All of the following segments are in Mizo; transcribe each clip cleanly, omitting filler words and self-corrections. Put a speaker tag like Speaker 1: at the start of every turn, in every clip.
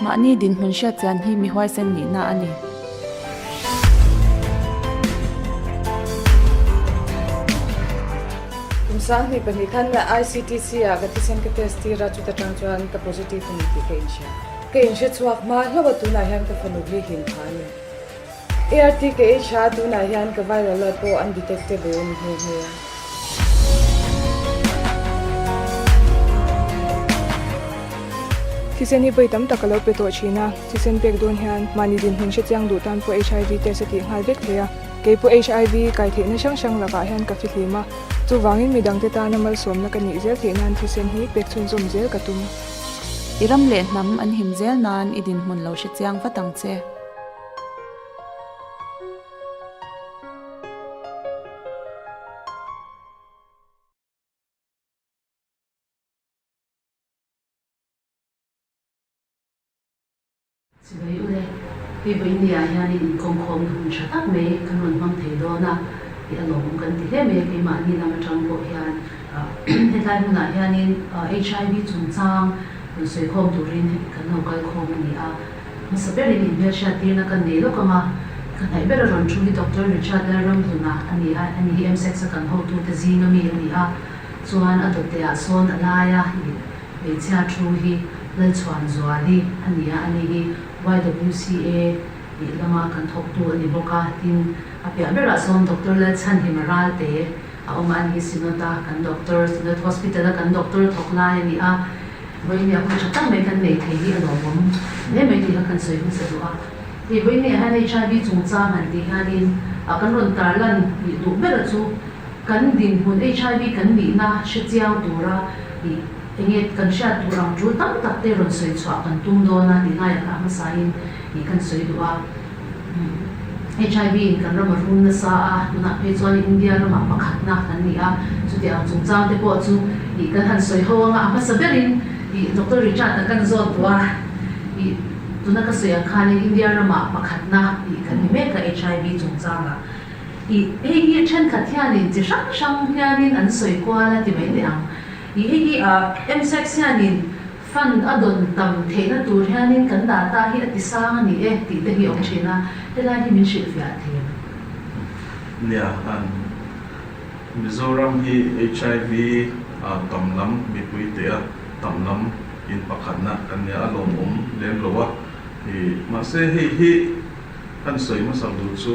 Speaker 1: Mahni dinhmun hriatchian hi mi huaisen nihna a ni.
Speaker 2: Kum 22 khan ICTC ah ka thisen ka test tir a, chuta tang chuan ka positive a ni tih ka inhria. Ka inhre chhuak hma hlauh a, tunah hian ka fanu hi hlim pha a ni. ART ka ei tha a, tunah hian ka viral load pawh undetectable a ni nghe nghe a.
Speaker 3: Thisen hi vawi tam tak a lo pe tawh thin a, thisen pek dawn hian mahni dinhmun hre chiang duh tan pawh HIV test a tih nghal vek thei a. Kei pawh HIV kai theihna hrang hrang lakah hian ka fihlim a, chuvangin midangte tana malsawmna ka nih zel theih nan thisen hi pek chhunzawm zel ka tum.
Speaker 1: I ram leh hnam an him zel nan i dinhmun lo hre chiang vat ang che.
Speaker 4: Chibai u le, hei vawinia hianin inkawmkhawmna hun tha tak mai kan rawn hmang thei dawn a, i a lawmawm kan ti hle mai a, keimahni lam atang pawh hian hetlai hmunah hianin HIV chungchang rawn sawikhawm turin kan lo kalkhawm a ni a. Hmasa berin inhmelhriat tirna ka nei lawk ang a, ka hnaih ber a rawn thu hi Doctor Richard Lalramhluna a ni a, ani hi MSEX a kan hotute zinga mi a ni a, chuan a dawteh ah sawn a laia i hmeichhia thu hi Lalchhuanzuali a ni a, ani hi YWCA tih lama kan thawktu a ni bawk a, tin a piah berah sawn Doctor Lalchhanhima Ralte a awm a, ani hi Synod a kan doctor, Synod Hospital a kan doctor thawk lai a ni a. Vawinia hun tha tak mai kan nei thei hi a lawmawm hle mai tih kha kan sawi hmasa duh a. Hei vawinia hian HIV chungchang han tih hianin a kan rawn tarlan nih duh ber chu kan dinhmun HIV kan nihna hre chiang tura ih enge kan hriat tur ang tul tam tak te rawn sawi chhuah kan tum dawn a tih laiah kha a hmasain ih kan sawi duh a. HIV in kan ram a rum nasa a, tunah phei chuan India ramah pakhatna kan ni a, chutiang chungchang te pawh chu ih kan han sawi ho anga a hmasa berin ih Doctor Richard a kan zawt duh a, ih tuna ka sawi ang khanin India ramah pakhatna ih kan ni mek a HIV chungchangah ih hei hi thenkhat hianin chi hrang hrang hianin an sawi kual a ti mai teh ang ih hei hi ah MSEX hianin Fund a dawn tam theihna tur hianin kan data hi a ti sang a ni e tih te hi a awm thin a, helai hi min hrilhfiah thei em?
Speaker 5: Nia, an Mizoram hi HIV tam lam mipui teh a tam lam in pakhatna kan nia a lawmawm lem lo a, mahse hei hi kan sawi hmasak duh chu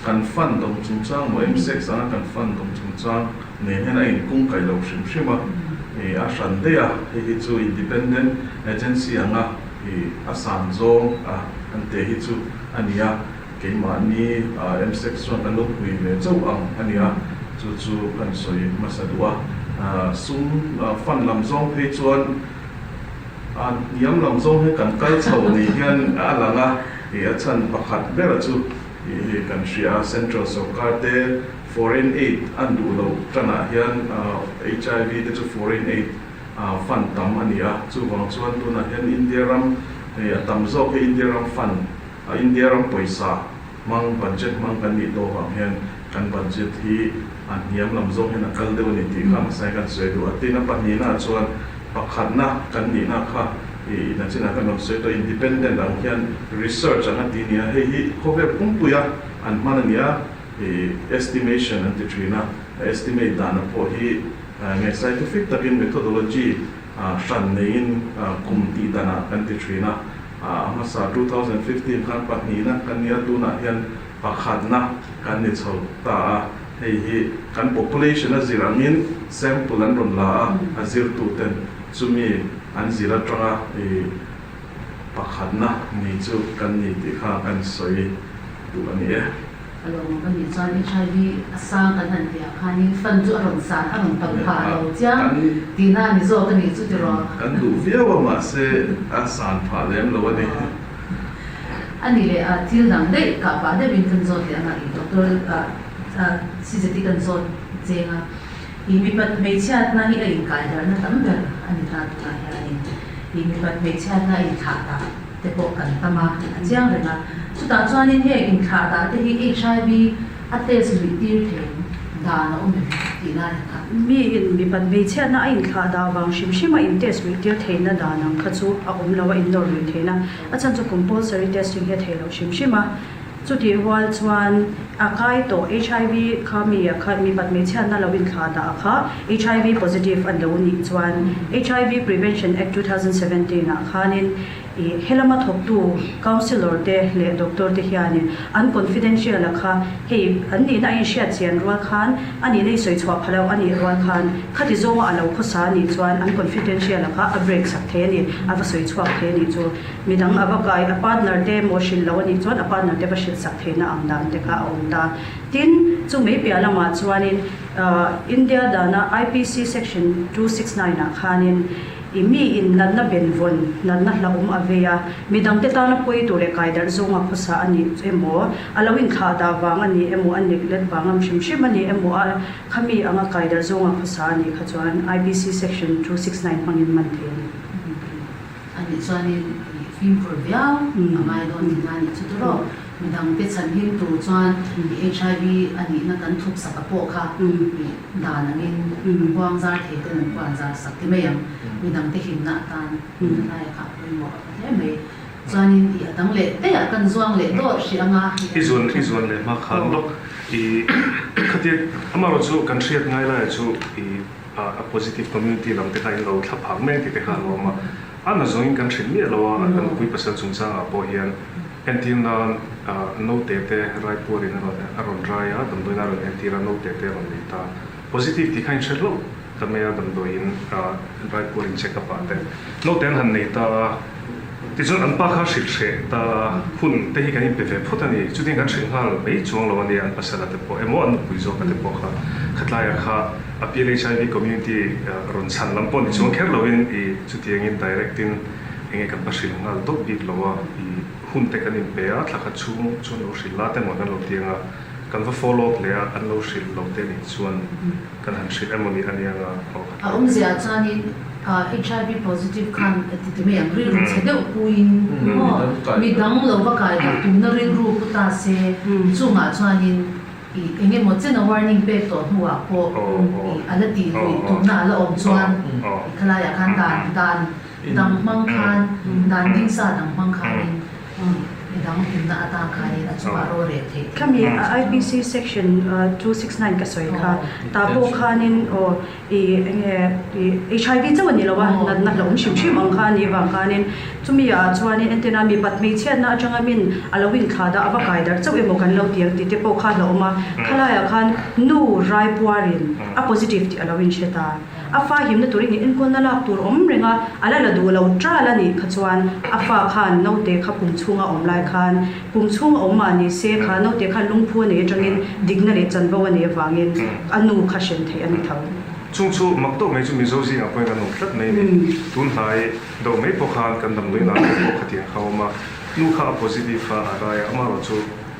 Speaker 5: kan fund awm chungchang maw MSEX anga kan fund awm chungchang nen hian a inkungkaih lo hrim hrim a, ih a hran daih a, hei hi chu independent agency anga ih a san zawng a an teh hi chu a ni a, keimahni MSEC chuan kan lo pui ve chauh ang a ni a, chu chu kan sawi hmasa duh a, sum fund lam zawng phei chuan a hniam lam zawng hi kan kal chho ni hian a lang a, ih a chhan pakhat ber chu ih hei kan hria a, central sorkar te Foreign aid an duh loh tanah hian HIV te chu foreign aid fund tam a ni a, chuvang chuan tunah hian India ram hei a tam zawk hi India ram fund, India ram pawisa hmang budget hmang kan nih tawh vang hian kan budget hi a hniam lam zawk hian a kal deuh a ni tih kha hmasa hian kan sawi duh a. Tin a pahnihna chuan pakhatna kan nihna kha i nachinah kan rawn sawi tawh independent ang hian research ang a ti nia, hei hi khawvel pumpuia an hman a ni a. I estimation an ti thin a, a estimate dana pawh hi nge scientific takin methodology hran neiin kum tih danah kan ti thin a, a hmasa 2015 khan pahnihna kan nia tunah hian pakhatna kan ni chho ta a, hei hi kan population a zir angin sample an rawn la a, a zirtuten chumi an zir atanga i pakhatna ni chu kan ni tih kha kan sawi duh a ni e.
Speaker 4: A lo awm a nih chuan HIV a sang kan han tih ah khanin fund chu a rawn san a rawn tam phah lo chiang tihna a ni zawk a nih chu tiraw?
Speaker 5: Kan duh viau a mahse a san phah lem lo a ni.
Speaker 4: A nih leh thil dang daih kah pah deuhin kan zawt leh anga i doctor CZT kan zawt cheng a i mipat hmeichhiatna hi a inkaidarhna tam ber a ni ta tunah hianin i mipat hmeichhiatna a inthlah dah te pawh kan tam a, a chiang reng a. Chutah chuanin heng inthlah dah te hi HIV a test luih tir thei dan a awm em Tih lai a kha.
Speaker 6: Mi in mipat hmeichhiatna a inthlah dah vang hrim hrim a in test luih tir theihna dan ang kha chu a awm lo a in nawr luih theihna. A chhan chu compulsory testing hi a theih loh hrim hrim a. Chutih rual chuan a kai tawh HIV kha mi a kha mipat hmeichhiatna lo inthlah dah a kha HIV positive a lo nih chuan HIV Prevention Act 2017 ah khanin I helama thawktu councillor te leh doctor te hianin an confidential a kha hei an nihna a inhriat chian rual khan a nihna i sawi chhuah pha loh a nih rual khan khati zawnga a lo khawsa a nih chuan an confidential a kha a break sak thei a ni, a va sawi chhuak thei a nih chu. Midang a va kai a partner te maw hrilh loh a nih chuan a partner te va hrilh sak theihna ang dan te kha a awm ta. Tin, chu mei piah lamah chuanin India dana IPC section 269 ah khanin, I mi in natna benvawn, natna hlauhawm a vei a, midangte tana pawi tur leh kaidarh zawnga khawsa a nih emaw, a lo inthlah dah vang a ni emaw, a neglect vang am hrim hrim a ni emaw, a khami anga kaidarh zawnga khawsa a nih kha chuan IPC section 269 hmangin man thei a ni.
Speaker 4: A nih chuanin i fimkhur viau a ngai dawn tihna a nih chu tawrh. Midangte chhanhim tur chuan i HIV a nihna kan thup sak a pawh kha i dan angin a kuang zar thei ten an kuan zar sak ti mai ang. Midangte himna atan hnai a khah pawimawh a hle mai. Chuanin i a dang leh daih ah kan zuang leh dawt hrih anga.
Speaker 7: I zuan i zuan leh hma khan lawk i khatia amaherawh chu kan hriat ngai laiah chu i a positive community lam te kha in lo thla phak mek tih te kha an awm a. A na zawngin kan hrilh miah lo a, kan nupui pasal chungchangah pawh hian Entir nan naute te raipuarin a rawn rai a, damdawiin a rawn entir a, naute te a rawn nei ta. Positive tih kha in hre hlauh ta mai a, damdawiin raipuarin check up ah te naute an han nei ta a, tichuan an pa kha hrilh hreh ta a, hun te hi kan inpe ve phawt a ni, chutiang kan hrilh nghal mai chuang lo a nia, an pasala te pawh emaw an nupui zawka te pawh kha khatlaiah kha a PLHIV community rawn chhan lam pawh ni chuang kher loin i chutiangin direct in Enge kan va hrilh nghal dawt bik lo a, i hun te kan inpe a, thla khat chhung chuan lo hrilh la te maw kan lo ti ang a, kan va follow up leh a, an lo hrilh lo te nih chuan kan han hrilh emaw ni a nia nga aw kha
Speaker 4: A awmzia chuanin HIV positive khan ti ti mai ang, rilru chhe deuh puiin maw midang lo va kai dah tumna rilru pu ta se, chungah chuanin i eng emaw chen a warning pek tawh hnuah pawh i a la tih luih tumna a la awm chuan i khalaiah khan dan dan Dang hmang khan, dan ding sa dang hmang khanin midang hlimna atan khanin a chungah ro rel theih tih.
Speaker 6: Khami IPC section 269 ka sawi kha, tah pawh khanin aw i enge i HIV chauh a ni lo a, natna hlauhawm hrim hrim ang kha a nih vang khanin chumi ah chuanin entirna mipat hmeichhiatna atanga min a lo inthlah dah a va kai darh chauh emaw kan lo ti ang tih te pawh kha hlauhawm a, khalaiah khan nu raipuarin a positive tih a lo inhre ta. A fa himna turin i enkawlna lak tur awm reng a, a la la duh lo ṭal a nih kha chuan a fa khan naute kha pum chhunga awm lai khan pum chhunga awm mah ni se kha naute khan lungphu a nei aṭangin dikna leh chanvo a nei avangin a nu kha hren theih a ni tho.
Speaker 7: Chung chu mak deuh mai chu Mizo zingah pawhin an awm tlat mai a ni. Tun hnai deuh mai pawh khan kan damdawi nâk te pawh khatiang kha a awm a, nu kha a positive a, a rai a, amaherawh chu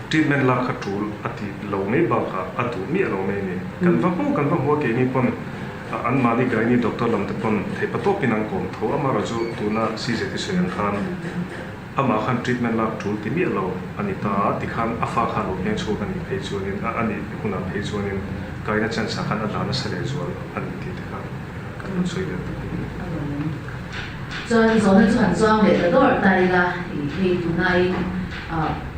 Speaker 7: treatment lak kha ṭul a ti lo mai bakah a duh miah lo mai a ni. Kan va hmu kan va hmu a keini pawn anmahni gynae doctor lam te pawn theihpa tawpin an kawm tho amaherawh chu tuna CZ i sawi ang khan amah khan treatment lak tul ti miah lo a ni ta a tikhan a fa kha lo hmeng chhuak a nih phei chuanin a nih hunah phei chuanin kaina chance ah khan a dah nasa leh zual a ni tih te kha kan rawn sawi ve tak a ni.
Speaker 4: Chuan zawhna chu han chuang leh ta dawr ta ila i hei tunai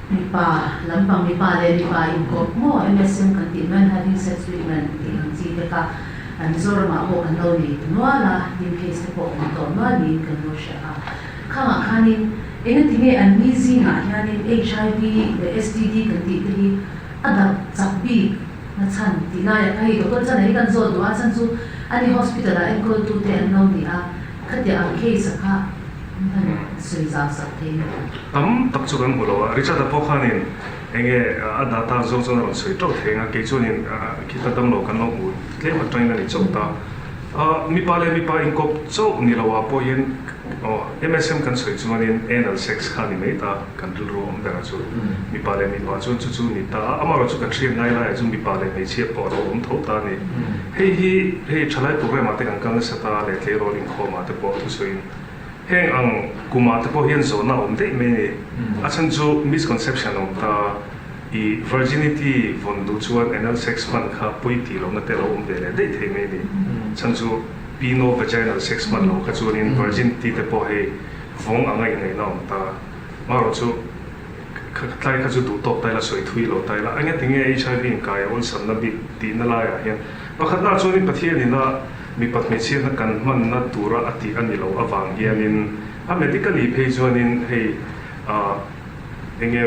Speaker 4: Mipa lampang mipa leh mipa inkawp maw MSM kan tih men having sex with men tih ang chi te kha Mizoramah pawh kan lo nei ta nual a, tin case te pawh awm tawh nual niin kan lo hria a. Khangah khanin engatinge an ni zingah hianin HIV leh STD kan tih te hi a darh chak bik na chhan tih laiah kha hei doctor chhan ah hi kan zawt duh a, chhan chu ani hospital ah enkawltute an lo ni a, khatiang ang case ah kha
Speaker 7: Tam tak chu kan hmu lo a, Richard-a pawh khanin enge a data zawng chuan a rawn sawi tauh thei ang a, kei chuanin khita damlo kan lo hmu tlem atangin a ni chauh ta. Mipa leh mipa inkawp chauh ni lo ah pawhin MSM kan sawi chuanin anal sex kha a ni mai ta, kan rilru awm berah chu mipa leh mipa chuan chu chu ni ta a, amaherawh chu kan hriat ngai laiah chuan mipa leh hmeichhia pawh a lo awm tho ta a ni. Hei hi hei thalai programme ah te kan kal nasa ta leh tleirawl inkhawm ah te pawh thusawiin Heng ang kumah te pawh hian zawhna a awm daih mai a ni. A chhan chu misconception a awm ta. I virginity vawn duh chuan anal sex hman kha pawi tih lohna te a lo awm ve leh daih thei mai a ni. Chhan chu peno-vaginal sex hman loh kha chuanin virginity te pawh hei vawng anga ingaihna a awm ta. Marawh chu tlai kha chu duh tawk ta ila, sawi thui lo ta ila, eng ati nge HIV inkai a awlsamna bik tihna laiah hian pakhatnaah chuanin Pathianin a mipat hmeichhiatna kan hmanna tura a tih a ni loh avang hianin a medically phei chuanin hei Eng nge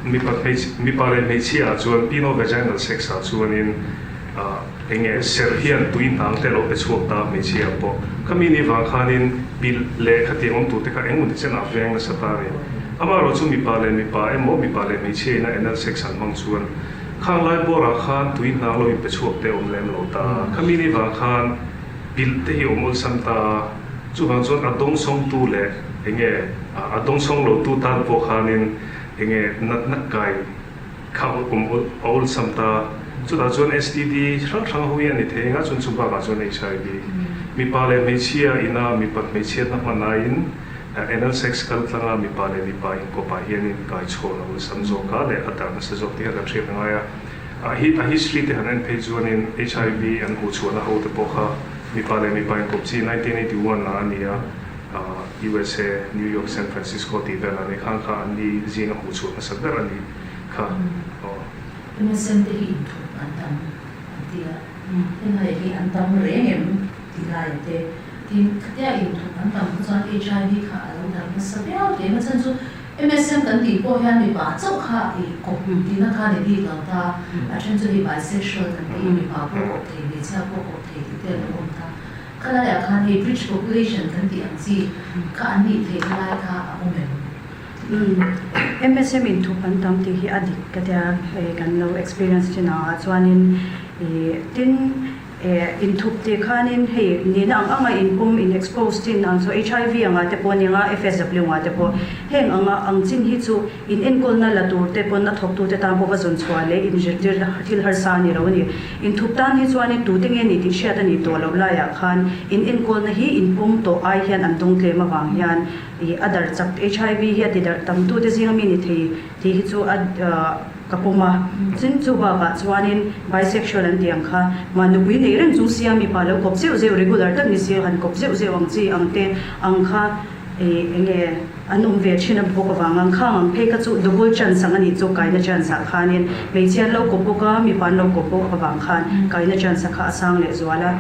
Speaker 7: mipa hmeichhe mipa leh hmeichhia ah chuan pino vaginal sex ah chuanin eng nge serh hian tui hnang te lo pe chhuak ta hmeichhia ah pawh khami ni vang khanin pilh leh khatiang awm tur te kha engemaw ti chen ah veng nasa ta a ni. Amaherawh chu mipa leh mipa emaw mipa leh hmeichhia ina anal sex an hmang chuan khang lai bawr ah khan tui hnang lo in pe chhuak te awm lem lo ta a, khami ni vang khan pilh te hi awm awlsam ta a, chuvang chuan a dawngsawngtu leh eng nge A dawngsawng lotu tan pawh khanin enge natna kai kha awm a awlsam ta. Chutah chuan STD hrang hrang ho hi a ni thei eng a, chuan chu bakah chuan HIV. Mipa leh hmeichhia ina mipat hmeichhiatna hman aiin anal sex kal tlanga mipa leh mipa inkawpah hianin kai chhawn a awlsam zawk a leh a darh nasa zawk tih kha kan hriat a ngai a. A history te han en phei chuanin HIV an hmuhchhuahna ho te pawh kha mipa leh mipa inkawp chi 1981 ah a ni a. USA, New York, San Francisco tih velah nih khan kha an ni zinga hmuh chhuah hmasa ber a nih kha aw.
Speaker 4: MSM te hi inthup an tam an ti a, heng hi an tam reng em tih laiah te, tin khatia inthup an tam kha chuan HIV kha a lo darh nasa viau teh em a chhan chu MSM kan tih pawh hian mipa chauh kha i kawp tihna kha ni bik lo ta, a then chu hei bisexual kan tih mipa pawh kawp thei hmeichhia pawh kawp thei tih te a lo awm ta. Khalaiah khan hei bridge population kan tih ang chi kha an nih theihna lai kha a awm em?
Speaker 6: MSM in thup an tam tih hi a dik ka tia, hei kan lo experience thin ang ah chuanin ih tin eh inthup tih khanin hei nihna ang anga inpum in expose thin ang chu HIV angah te pawh nia FSW angah te pawh heng anga ang chin hi chu In enkawlna la tur te pawn a thawktu te tan pawh va zawn chhuah leh inzirtir thil harsa a ni lo a ni. Inthup tan hi chuanin tute nge ni tih hriat a nih tawh loh laiah khan in enkawlna hi inpawm tawh ai hian an dawng tlem avang hian ih a darh chak HIV hi a ti darh tam tute zinga mi ni thei tih hi chu a ka pawm a. Tin chu bakah chuanin bisexual an tih ang kha mah nupui nei reng chung sia mipa lo kawp zeuh zeuh regular tak ni si han kawp zeuh zeuh ang chi ang te ang kha Ih enge an awm ve thin a bawk avang ang khang ang phei kha chu double chance ang a nih chu kaina chance ah khanin hmeichhia an lo kawp bawk a mipa an lo kawp bawk avang khan kaina chance a kha a sang leh zual a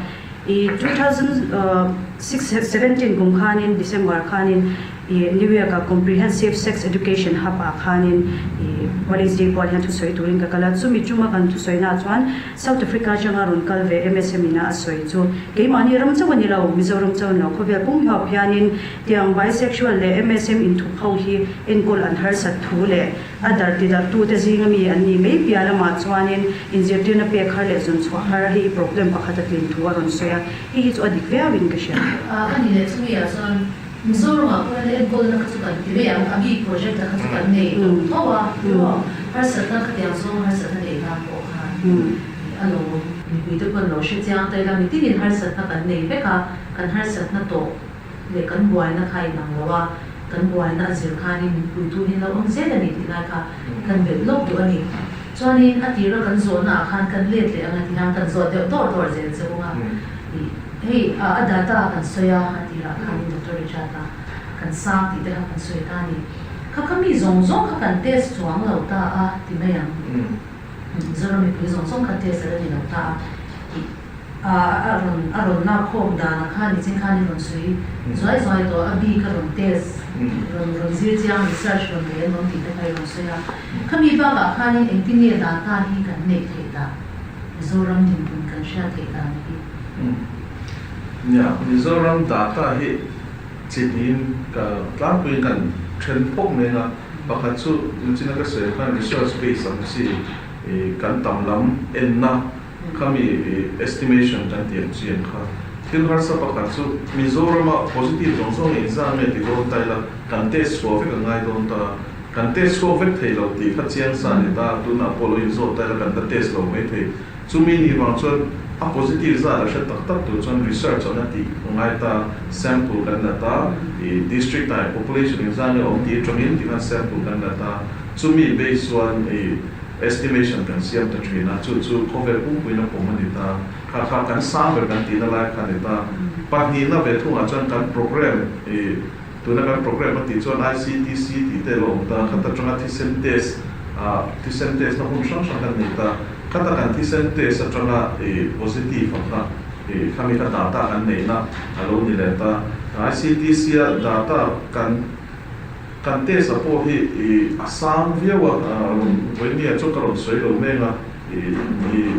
Speaker 6: ih 2006 17 kum khanin December khanin ih New York ah comprehensive sex education hub ah khanin ih Police Day pual hian thusawi turin ka kal a chumi chunga kan thusawi naah chuan South Africa atanga rawn kal ve MSM ina a sawi chu keimahni ram chauh a ni lo, Mizoram chauh a ni lo, khawvel pum huap hianin tiang bisexual leh MSM inthup ho hi enkawl an harsat thu leh a darh ti darhtute zinga mi an nih mai piah lamah chuanin inzirtirna pek har leh zawn chhuah har hi problem pakhat a tlin thu a rawn sawi a, hei hi chu a dik viauin ka hria.
Speaker 4: A ni leh chumi ah chuan Mizoramah pawh hian enkawlna kha chu kan ti mai ang, a bik project-a kha chu kan nei tawh tho a, tiraw? Harsatna khatiang zawng harsatna nei tan pawh khan a lo awm. Mipuite pawh an lo hre chiang ta ila, mitinin harsatna kan nei vek a, kan harsatna tawh leh kan buaina kha a inang lo a, kan buaina a zir khanin min puitu hi an lo awm zel a ni tih lai kha kan belh lawk duh a ni. Chuanin a tira kan zawhnaah khan kan let leh ang a ti hian kan zawh deuh dawr dawr zel che ung a. Hei a data kan sawi a, a tirah khanin Doctor Richard a kan sang tih te kha kan sawi ta a ni. Kha kha mi zawng zawng kha kan test chuang lo ta a ti mai ang. Mizoram mipui zawng zawng kha test a la ni lo ta a tih a a rawn a rawn lak khawm danah khan nichin khan i rawn sawi zuai zuai tawh a, a bik a rawn test rawn rawn zir chiang research rawn nei an awm tih te kha i rawn sawi a. Khami bakah khanin engtin nge data hi kan neih theih dah? Mizoram dinhmun kan hriat theih dan hi.
Speaker 5: Nia, Mizoram data hi chi hnihin ka tlangpuiin kan then phawk mai ang a, pakhat chu Nuchina ka sawi ang khan research base ang chi kan tam lam enna khami estimation kan tih ang chi ang kha. Thil harsa pakhat chu Mizorama positive zawng zawng engzah nge ti dawn ta ila kan test chhuah vek a ngai dawn ta. Kan test chhuak vek thei lo tih kha chiang sa ni ta, tunah pawh lo inzawt ta ila kan la test lo mai thei. Chumi nih vang chuan a positive zat a hre tak tak tur chuan research an a tih a ngai ta, sample kan la ta, ih district ah population engzah nge awm tih atangin tikhan sample kan la ta. Chumi base chuan i estimation kan siam ta thin a, chu chu khawvel pumpuiin a pawm a ni ta. Kha kha kan sang ber kan tihna lai kha a ni ta. Pahnihna ve thungah chuan kan program i tuna kan program a tih chuan ICTC tih te a lo awm ta. Khata tanga thisen test ah thisen test na hun hrang hrang kan nei ta. Khata kan thisen test atanga i positive ang kha i khami kha data kan neihna a lo ni leh ta. ICTC a data kan Kan test a pawh hi i a sang viau a, rawn vawinia chu ka rawn sawi lo meng a, i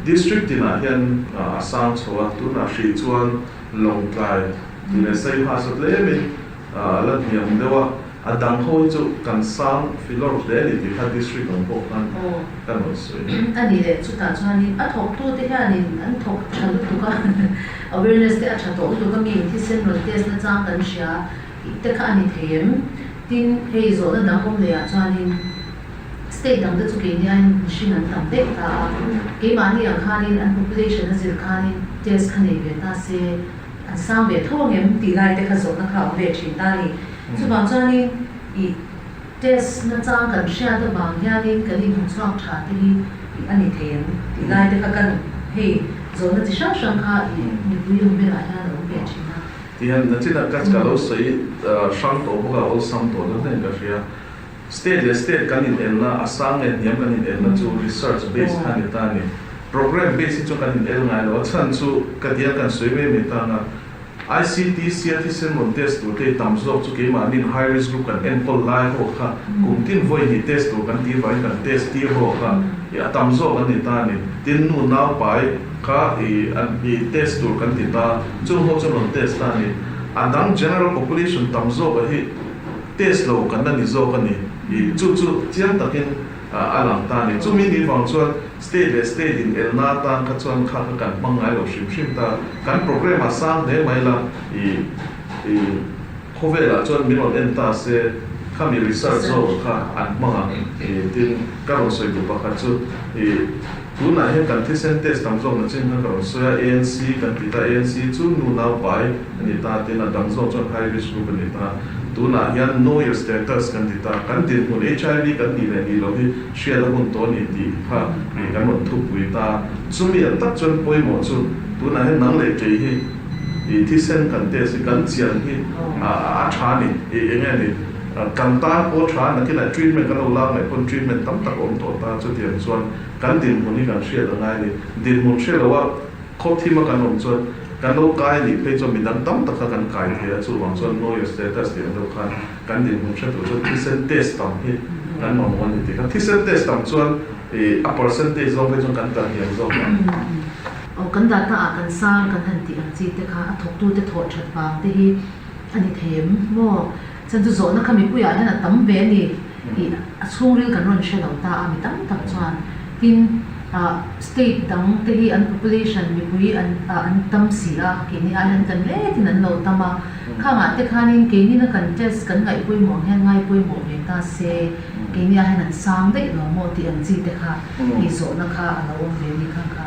Speaker 5: district tinah hian a sang chho a, tunah hrih chuan Lawngtlai tih leh Saiha chu tlemin a la hniam deuh a, a dang ho hi chu kan sang filawr hle a ni tih kha district ang pawh khan ka rawn sawi.
Speaker 4: A ni leh chutah chuanin a thawktute hianin an thawk tha lutuk a, awareness te a tha tawh lutuk a, mi thisen rawn test na chang kan hria. Tih te kha a ni thei em? Tin, hei zawhna dang awm leh ah chuanin state dang te chu keini aiin mihring an tam daih ta a, keimahni ang khanin an population a zir khanin test kha nei ve ta se an sang ve tho ang em tih lai te kha zawhna kha a awm ve thin ta a ni. Chuvang chuanin ih test nachang kan hriat avang hianin kan inhmuchhuak tha te hi ih a ni thei em tih lai te kha kan hei zawhna chi hrang hrang kha ih mipui awm velah hian a awm ve thin a.
Speaker 5: Tihian nachinah ka ka lo sawi hrang tawh bawk a, awlsam tawh deuh hlein ka hria. State leh state kan inelna, a sang leh hniam kan inelna chu research base kha a ni ta a ni. Program base hi chu kan inel ngai lo a, chhan chu ka dial kan sawi mai mai tang a, ICTC a thisen rawn test tur te hi tam zawk chu keimahniin high risk group kan enkawl lai ho kha kum tin vawi hnih test tur kan tih vangin kan test tir ho kha a tam zawk an ni ta a ni. Tin, nu naupai kha i an i test tur kan ti ta, chung ho chu rawn test ta a ni. A dang general population tam zawk a hi test lo kan la ni zawk a ni. I chu chu chiang takin a lang ta a ni. Chumi ni vang chuan state leh state in elna atan kha chuan kha kha kan hmang ngai lo hrim hrim ta. Kan program a sang hle mai la i i khawvelah chuan min rawn en ta se khami research zawk kha an hmang ang. I tin ka rawn sawi duh pakhat chu i. Tunah hian kan thisen test tam zawk na chin khan ka rawn sawi a, ANC kan ti ta, ANC chu nu nau pai a ni ta, tin a dang zawk chuan high risk group a ni ta. Tunah hian know your status kan ti ta, kan dinhmun HIV kan nih leh nih loh hi hriat a hun tawh a ni tih kha kan rawn thupui ta. Chumi a tak chuan pawimawh chu tunah hian nang leh kei hi i thisen kan test hi kan chian hi a tha a ni, eng nge ni kan tan pawh a tha a, nakinah treatment kan lo lak ngaih pawn treatment tam tak a awm tawh ta, chutiang chuan Kan dinhmun hi kan hriat a ngai a ni. Dinhmun hre loa khaw thima kan awm chuan kan lo kai nih phei chuan midang tam tak kha kan kai thei a, chuvang chuan know your status tih ang deuh khan kan dinhmun hre tur chuan thisen test tam hi kan mamawh a ni tih kha. Thisen test tam chuan ih a percentage zawng phei chuan kan tla hniam zawk a.
Speaker 4: Aw kan data ah kan sang kan han tih ang chi te kha a thawktute thawh that vang te hi a ni thei em maw? Chan chu zawhna kha mipuiah hian a tam ve a ni. Ih a chhungril kan rawn hre lo ta a mi tam tak chuan tin ah state dang te hi an population mipui an ah an tam si a keini ai hian kan letin an lo tam a khangah te khanin keini na kan test kan ngaih pawimawh ang hian ngai pawimawh ve ta se keini ah hian an sang daih lo maw tih ang chi te kha ih zawhna kha a lo awm ve a ni khang kha.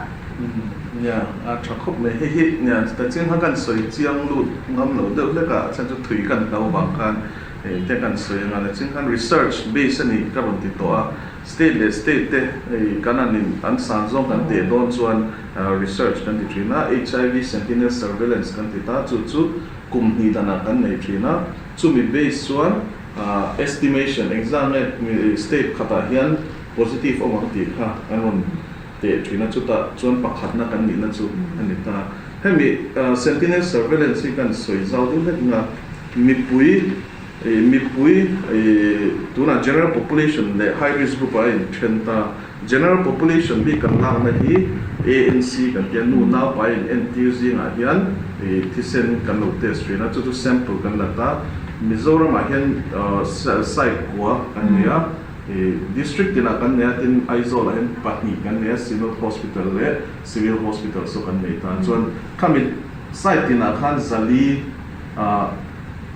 Speaker 5: Nia a tha khawp mai hei hi nia ta chiang kha kan sawi chiang lut ngam lo deuh hlek a a chhan chu thui kan hlo vang khan Hei te kan sawi anga la ching khan research base a nih ka rawn ti tawh a, state leh state te hei kan an in an san zawng kan teh dawn chuan research kan ti thin a, HIV sentinel surveillance kan ti ta, chu chu kum hnih danah kan nei thin a, chumi base chuan estimation engzah nge state khatah hian positive awm ang tih kha an rawn teh thin a, chutah chuan pakhatna kan nihna chu a ni ta. Hemi sentinel surveillance hi kan sawi zau deuh hlek anga mipui mipui tunah general population leh high risk group ah a inthen ta. General population bik kan lakna hi ANC kan tia nu naupai in entir zingah hian thisen kan lo test thin a, chu chu sample kan la ta. Mizoram ah hian site kua kan nei a. District tinah kan nei a, tin Aizawl ah hian pahnih kan nei a, Synod Hospital leh Civil Hospital saw kan nei ta. Chuan khami site tinah khan zali ah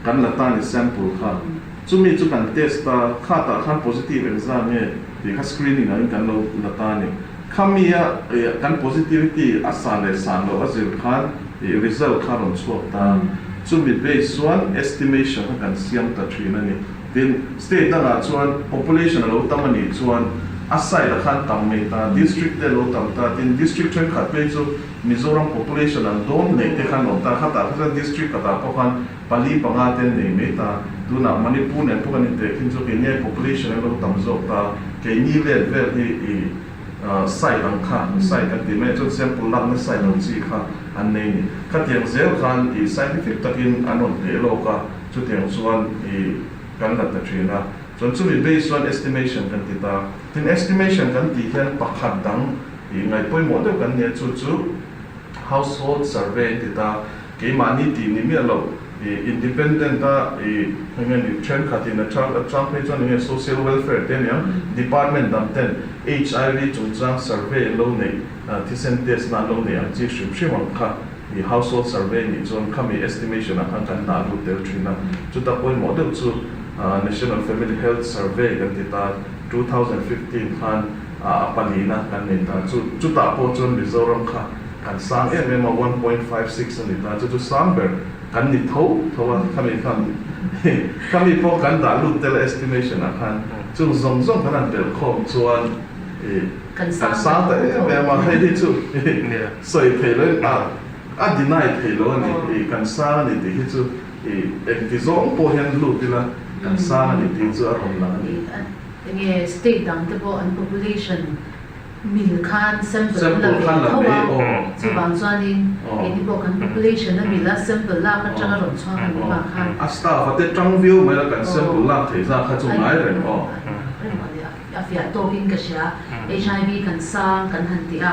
Speaker 5: kan la ta ni sample kha. Chumi chu kan test a, khatah khan positive engzah nge tih kha screening angin kan lo la ta ni. Khami a kan positivity a san leh san loh a zir khan result kha a rawn chhuak ta. Chumi base chuan estimation kha kan siam ta thin a ni. Tin, state dangah chuan population a lo tam a nih chuan a side ah khan tam mai ta, district te a lo tam ta, tin district thenkhat phei chu Mizoram population an dawn neih te khan awm ta, khatah kha chuan district khatah pawh khan pali panga te an nei mai ta. Tunah Manipur nen pawh kan inteh khin chu keini population a lo tam zawk ta, keini let vel hi i site ang kha, site kan tih mai chuan sample lakna site ang chi kha an nei a ni. Khatiang zel khan i scientific takin an rawn teh lawk a, chutiang chuan i kan la ta thin a. Chuan chumi base chuan estimation kan ti ta. Tin, estimation kan tih hian pakhat dang i ngaih pawimawh deuh kan nia, chu chu household survey an ti ta. Keimahni tih ni miah lo, i independent a i eng nge ni thenkhatin a chang a chang phei chuan eng nge social welfare te aniang department dang ten HIV chungchang survey an lo neih thisen test na an lo neih ang chi hrim hrim ang kha i household survey nih chuan khami estimation ah khan kan dah lut tel thin a, chuta pawimawh deuh chu National Family Health Survey kan ti ta 2015 khan a palina kan nei ta chu chutah pawh chuan Mizoram kha Kan sang em em a, 1.56 a ni ta, chu chu sang ber kan ni tho tho a, khami khan khami pawh kan dah lut tel a estimation ah khan chung zawng zawng kan han belh khawm chuan ih kan sang ta em em a, hei hi chu sawi thei lo in a a deny thei lo a ni, ih kan sang a ni tih hi chu ih engti zawng pawh hian lut ila kan sang a ni tih chu a rawn lang a ni.
Speaker 4: Enge state dang te pawh an population Mil khan sample an la ve tho a, chuvang chuanin keini pawh kan population a mil a sample lak atanga rawn chhuak a nih vang khan.
Speaker 5: A staff a te tang viau mai la kan sample lak theih zat kha chu ngai reng aw.
Speaker 4: Reng a nia, a fiah tawkin ka hria. HIV kan sang kan han tih a,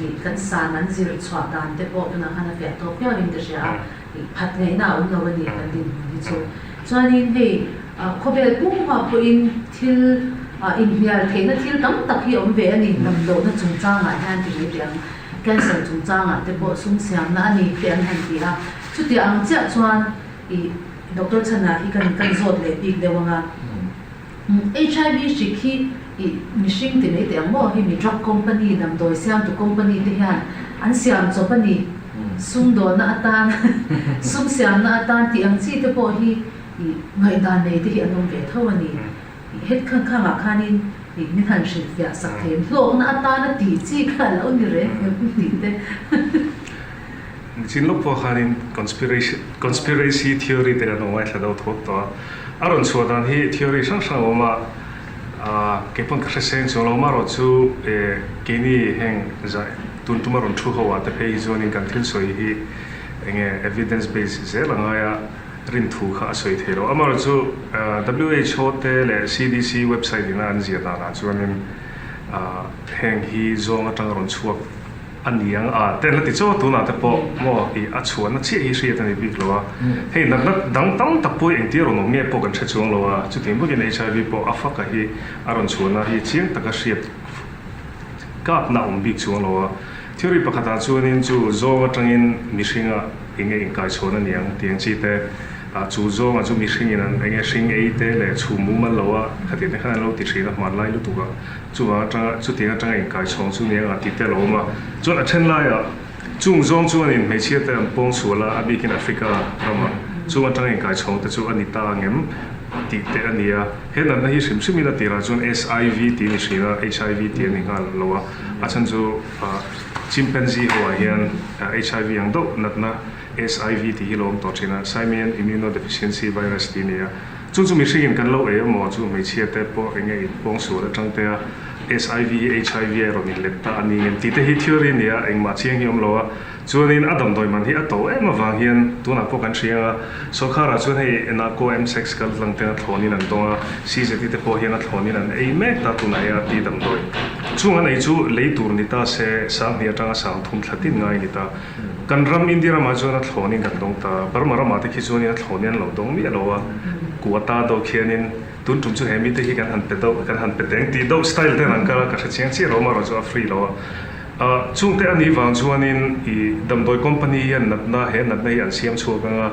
Speaker 4: ih kan san an zir chhuah dan te pawh tunah khan a fiah tawk viauin ka hria a, ih phat ngaihna a awm lo a ni kan dinhmun hi chu. Chuanin hei Khawvel pumah pawhin thil inhnial theihna thil tam tak hi a awm ve a ni. Damlohna chungchangah hian ti mai teh ang, cancer chungchangah te pawh sum siamna a ni te an han ti a. Chuti ang chiah chuan ih Doctor Chhana hi kan kan zawt leh bik deuh ang a. HIV hrik hi ih mihring ti mai teh ang maw hi mi drug company damdawi siamtu company te hian an siam chawp a ni. Sumdawnna atan sum siamna atan tih ang chi te pawh hi I ngaihdan nei te hi an awm ve tho a ni. I het khan khangah khanin i min han hrilhfiah sak thei em? Hlawkna atana tih chi kha a lo ni reng em tih te.
Speaker 7: Nichin lawk pawh khanin conspiracy conspiracy theory te kan lo ngaithla deuh thawt tawh a. A rawn chhuah dan hi theory hrang hrang a awm a, kei pawn ka hre seng chuang lo. Amaherawhchu keini heng zai tun tuma rawn thu ho ah te phei hi chuanin kan thil sawi hi enge evidence based zel a ngai a. Rin thu kha a sawi thei lo. Amaherawhchu WHO te leh CDC website ina an ziah danah chuanin heng hi zawng atanga rawn chhuak a ni ang a te an la ti chaw tunah te pawh maw ih a chhuahna chiah hi hriat a ni bik lo a. Hei natna dang tam tak pawh hi engtia rawn awm nge pawh kan hre chuang lo a, chutiang bawkin HIV pawh a faka hi a rawn chhuahna hi chiang taka hriat kapna a awm bik chuang lo a. Theory pakhatah chuanin chu zawng atangin mihringa Enge inkaichhawn a niang tih ang chi te, chu zawnga chu mihringin an enge hring ei te leh chhum mumal lo a khatiang te khan an lo ti thin a hmanlai lutuk a, chuvang atanga chutiang atanga inkaichhawng chu niang a ti te lo awm a. Chuan a then laiah chung zawng chuanin hmeichhia te an pawng sual a, a bikin Africa ramah chung atanga inkaichhawng te chu a ni ta angem tih te a ni a. He natna hi hrim hrimin a tirah chuan SIV tih a ni thin a, HIV tih a ni nghal lo a, a chhan chu Chimpanzee ho ah hian HIV ang deuh natna SIV tih hi lo awm tawh thin a, Simian Immunodeficiency Virus tih a ni a. Chu chu mihringin kan lo ei emaw chu hmeichhia te pawh eng nge inpawng sual atang te a SIV hi HIV a rawn inlet ta a ni ngem tih te hi theory a ni a, engmah chiang hi a awm lo a. Chuanin a damdawi man hi a to em avang hian tunah pawh kan hria ang a, sawrkharah chuan hei NACO MSEX kal tlang ten a thlawnin an dawng a, CZT te pawh hian a thlawnin an ei mek ta tunah hian a ti damdawi. Chung an ei chu lei tur ni ta se sanghnih atanga sangthum thla tin ngai ni ta. Kan ram India ramah chuan a thlawnin kan dawng ta, Burma ramah te khi chuanin a thlawnin an lo dawng miah lo a, Kuata deuh khianin tun tum chu he mite hi kan han pe deuh, kan han pe deng tih deuh style ten an kal a, ka hre chiang chiah lo amaherawhchu a free lo a. Chungte a nih vang chuanin i damdawi company hian natna, he natna hi an siam chhuak ang a,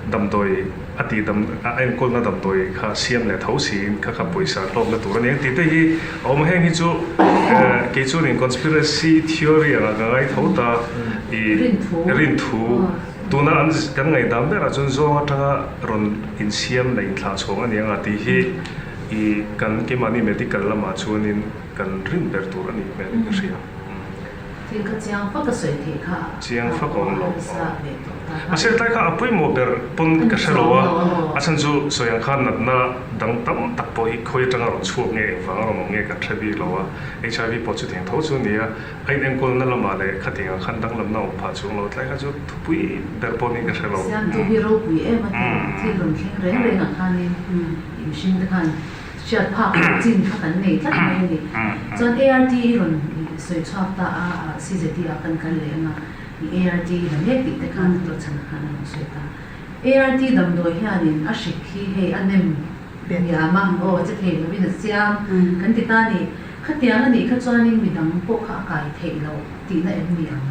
Speaker 7: damdawi a tih dam, a enkawlna damdawi kha siam leh tho siin kha kha pawisa hlawkna tur a ni ang tih te hi a awm a. Heng hi chu kei chuanin conspiracy theory anga ka ngai tho ta, i rinthu. Tuna an kan ngaihdan berah chuan zawng atanga rawn insiam leh inthlah chhawng a ni anga tih hi i kan keimahni medical lamah chuanin kan rin ber tur a nih hmel in ka hria.
Speaker 4: Thil kha chiang fak a sawi theih kha
Speaker 7: Chiang fak a awm lo. Mahse tlai kha a pawimawh ber pawn ka hre lo a, a chhan chu sawi ang khan natna dang tam tak pawh hi khawi atanga rawn chhuak nge engvang a rawn awm nge kan hre bik lo a, HIV pawh chutiang tho chu a ni a, a inenkawlna lamah leh khatiang ang khan danglamna awm phah chuang lo, tlai kha chu thupui ber pawh niin ka hre lo.
Speaker 4: Siamtu hi ropui em a ti, thil rawn thleng reng reng ah khanin mihring te khan Hriat phak loh chin kha kan nei tlat mai a ni. Chuan ART hi rawn sawi chhuak ta a, CZT ah kan kal leh ang a, i ART hi la mek tih te khan a tawchhan khan a rawn sawi ta. ART damdawi hianin a hrik hi hei a nem hniam a, aw che thei lovin a siam kan ti ta a ni. Khatiang a nih kha chuanin midang pawh kha a kai theih loh tihna em ni ang?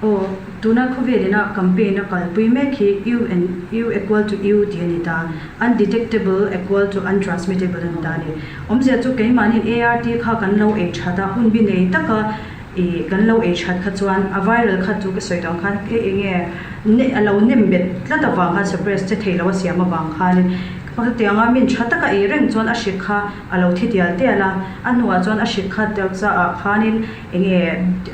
Speaker 6: Aw, tuna khawvel ina campaign a kalpui mek hi U and U equal to U tih a ni ta, undetectable equal to untransmittable a ni ta a ni. Awmzia chu keimahniin ART kha kan lo ei that a, hun bi nei taka ih kan lo ei that kha chuan a viral kha chu ka sawi tawh ang khan hei eng nge a lo nem bet tlat avang khan suppress che thei lo a siam avang khanin hetianga min tha taka ei reng chuan a hrik kha a lo thi tial tial a, a hnuah chuan a hrik kha taksa ah khanin Enge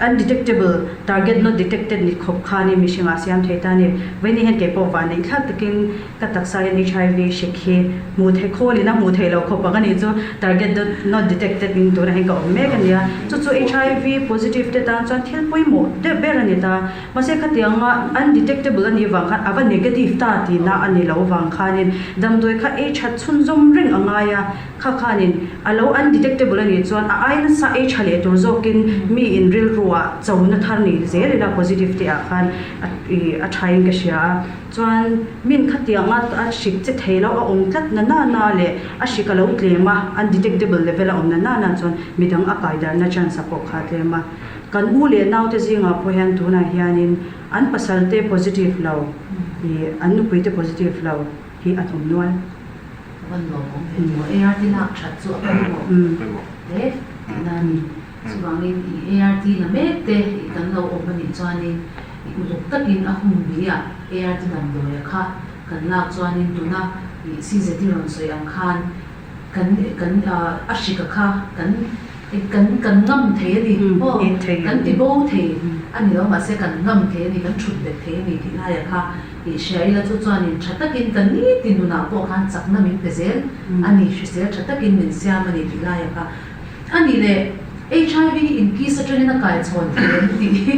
Speaker 6: undetectable, target not detected ni khawp khanin mihringah siam thei ta a ni. Vawiin hian kei pawh van neih thlak takin ka taksa hian HIV hrik hi hmuh theih khawlin a hmuh theih loh khawp ang a nih chu target not detected in tunah hian ka awm mek a nia. Chu chu HIV positive te tan chuan thil pawimawh deuh ber a ni ta. Mahse khatianga undetectable a nih vang khan a va negative ta tihna a ni lo vang khanin damdawi kha ei that chhunzawm reng a ngai a. Kha khanin a lo undetectable a nih chuan a ai nasa ei tha leh tur zawkin mi in rilruah chona thar nei zel ila positive te ah khan a tha in ka hria a. Chuan min khatianga a hrik che thei lo a awm tlat na na na leh a hrik a lo tlem a, undetectable level a awm na na na chuan midang a kai darhna chance a pawh kha a tlem a. Kan u leh naute zingah pawh hian tunah hianin an pasal te positive lo ih an nupui te positive lo hi an awm nual.
Speaker 4: Ka van lawm awm ve tawh. ART lak that chu a pawimawh hle tihna a ni. Chuvangin i ART la mek te i kan lo awm a nih chuanin i uluk takin a hun biah ART damdawia kha kan lak chuanin tuna i CZT rawn sawi ang khan kan kan a hrika kha kan kan kan ngam thei a ni maw? Kan ti bo thei a ni lo mahse kan ngam thei a ni, kan thut bet thei a ni tih laiah kha Tih hria ila chu chuanin tha takin ka nitin nunah pawh khan chakna min pe zel a ni, hrisel tha takin min siam a ni tih laia kha a nih leh HIV hi inkis atangin a kai chhawn thei em tih hi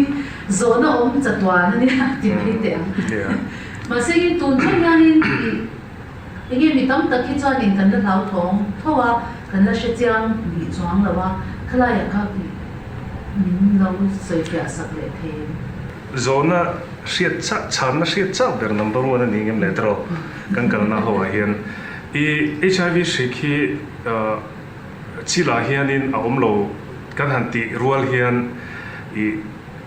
Speaker 4: zawhna awm chatuan a nia ti mai teh ang. Mahse in tun thleng hianin ih enge mi tam tak hi chuanin kan la hlauthawng tho a, kan la hre chiang bih chuang lo a, khalaiah kha min lo sawifiah sak leh thei em?
Speaker 7: Zawhna hriat chak, chhanna hriat chak ber number one a ni ngem leh tawh kan kalna ho ah hian i HIV hrik hi chilah hianin a awm lo kan han tih rual hian i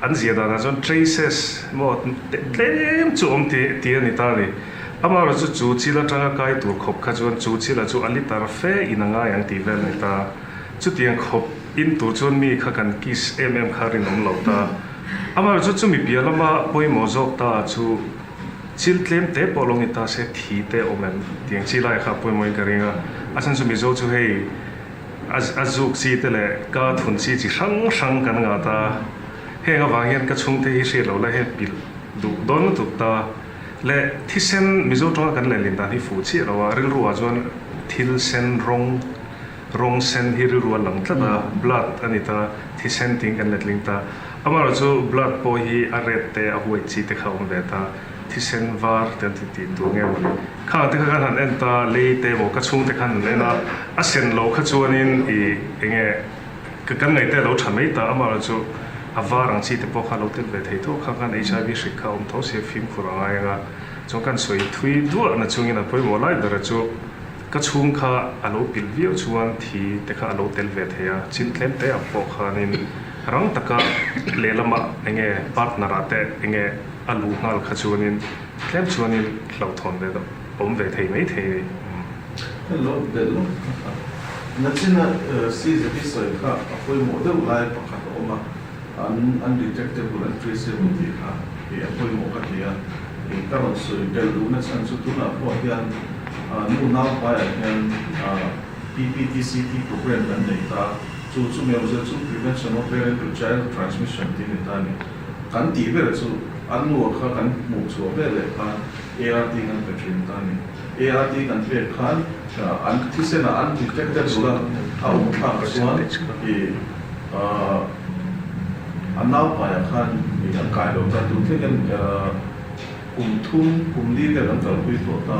Speaker 7: an zia danah chuan traces maw tlem chu awm tih tih a ni ta a ni. Amaherawhchu chu chil atanga kai tur khawp kha chuan chu chilah chu a litar fe in a ngai ang tih vel a ni ta. Chutiang khawp in tur chuan mi kha kan kiss em em kha rinawm lo ta. Amaherawhchu chumi piah lama pawimawh zawk ta chu chil tlem te pawh lo ni ta se thi te awm em tiang chi lai kha pawimawhin ka ring a, a chhan chu Mizo chu hei a zuk chi te leh ka thun chi chi hrang hrang kan ngah ta, heng avang hian ka chhungte hi hriat loh lai hian pilh duh dawn lutuk ta leh thisen Mizo tawnga kan lehlin dan hi fuh chiah lo a, rilru ah chuan thil sen rawng Rawng sen hi rilru a lang tlat a, blood a ni ta, thisen tiin kan letling ta. Amaherawh chu blood pawh hi a red te, a white chi te kha a awm ve ta, thisen var te an ti tih tur nge mawni. Khang te kha kan han en ta, lei te emaw ka chhung te khan han en a, a sen lo kha chuanin i enge ka kan ngaih te a lo tha mai ta, amaherawh chu a var ang chi te pawh kha a lo tel ve thei tho, khang khan HIV hrik kha a awm tho sia fimkhur a ngai ang a, chuan kan sawi thui duah na chungin a pawimawh lai ber a chu. Ka chhung kha a lo pilh viau chuan thi te kha a lo tel ve thei a, chil tlem te ang pawh khanin rang taka lehlamah enge partner ah te enge a luh nghal kha chuanin tlem chuanin hlauhthawn ve deuh awm ve thei mai thei a ni.
Speaker 5: Ka lo belh lawk a, nachina CZP sawi kha a pawimawh deuh lai pakhat a awm a, an undetectable, untraceable tih kha. a pawimawh ka ti a. Ka rawn sawi belh duhna chhan chu tunah pawh hian nu naupaiah hian PPTCT program kan nei ta, chu chu meuzel chu Prevention of Parent to Child Transmission tih a ni ta a ni. Kan tih ber chu an nu kha kan hmuh chhuah vel leh khan ART kan pe thin ta a ni. ART kan pek khan an thisenah an detected bula a awm thlak chuan ih a naupaiah khan ih an kai lo ta. Tun thlengin kum thum kum li vel an kalpui tawh ta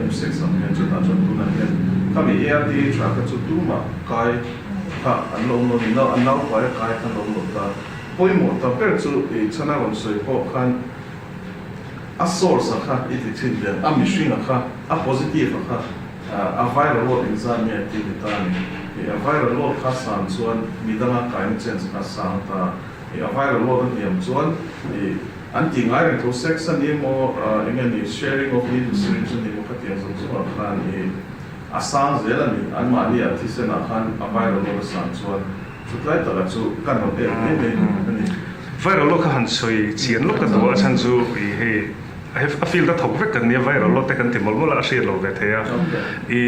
Speaker 5: M-sex ang hian chutah chuan tunah hian khami ART tha kha chu tumah kai kha an lo awm lo ni. An naupaia kai kha an lo awm lo ta. Pawimawh ta ber chu i chhana rawn sawi pawh khan a source a kha i ti thin lian, a mihring a kha, a positive a kha, a viral load engzat nge tih ni ta a ni. I a viral load kha sang chuan midanga kaina chance kha sang ta. I a viral load a hniam chuan i an tih ngai reng tho sex a ni emaw eng nge ni sharing of needle syringe a ni emaw khatiang zawng zawng ah khan i a sang zel a ni. Anmahni ah thisen ah khan a viral load a sang chuan Chutlai taka chu ka nawt em mai mai a ni.
Speaker 7: Viral law kha han sawi chian lawk ka duh a, a chhan chu i hei a field a thawk vek kan nia, viral law te kan ti mawlh mawlh a, a hriat lo ve thei a. I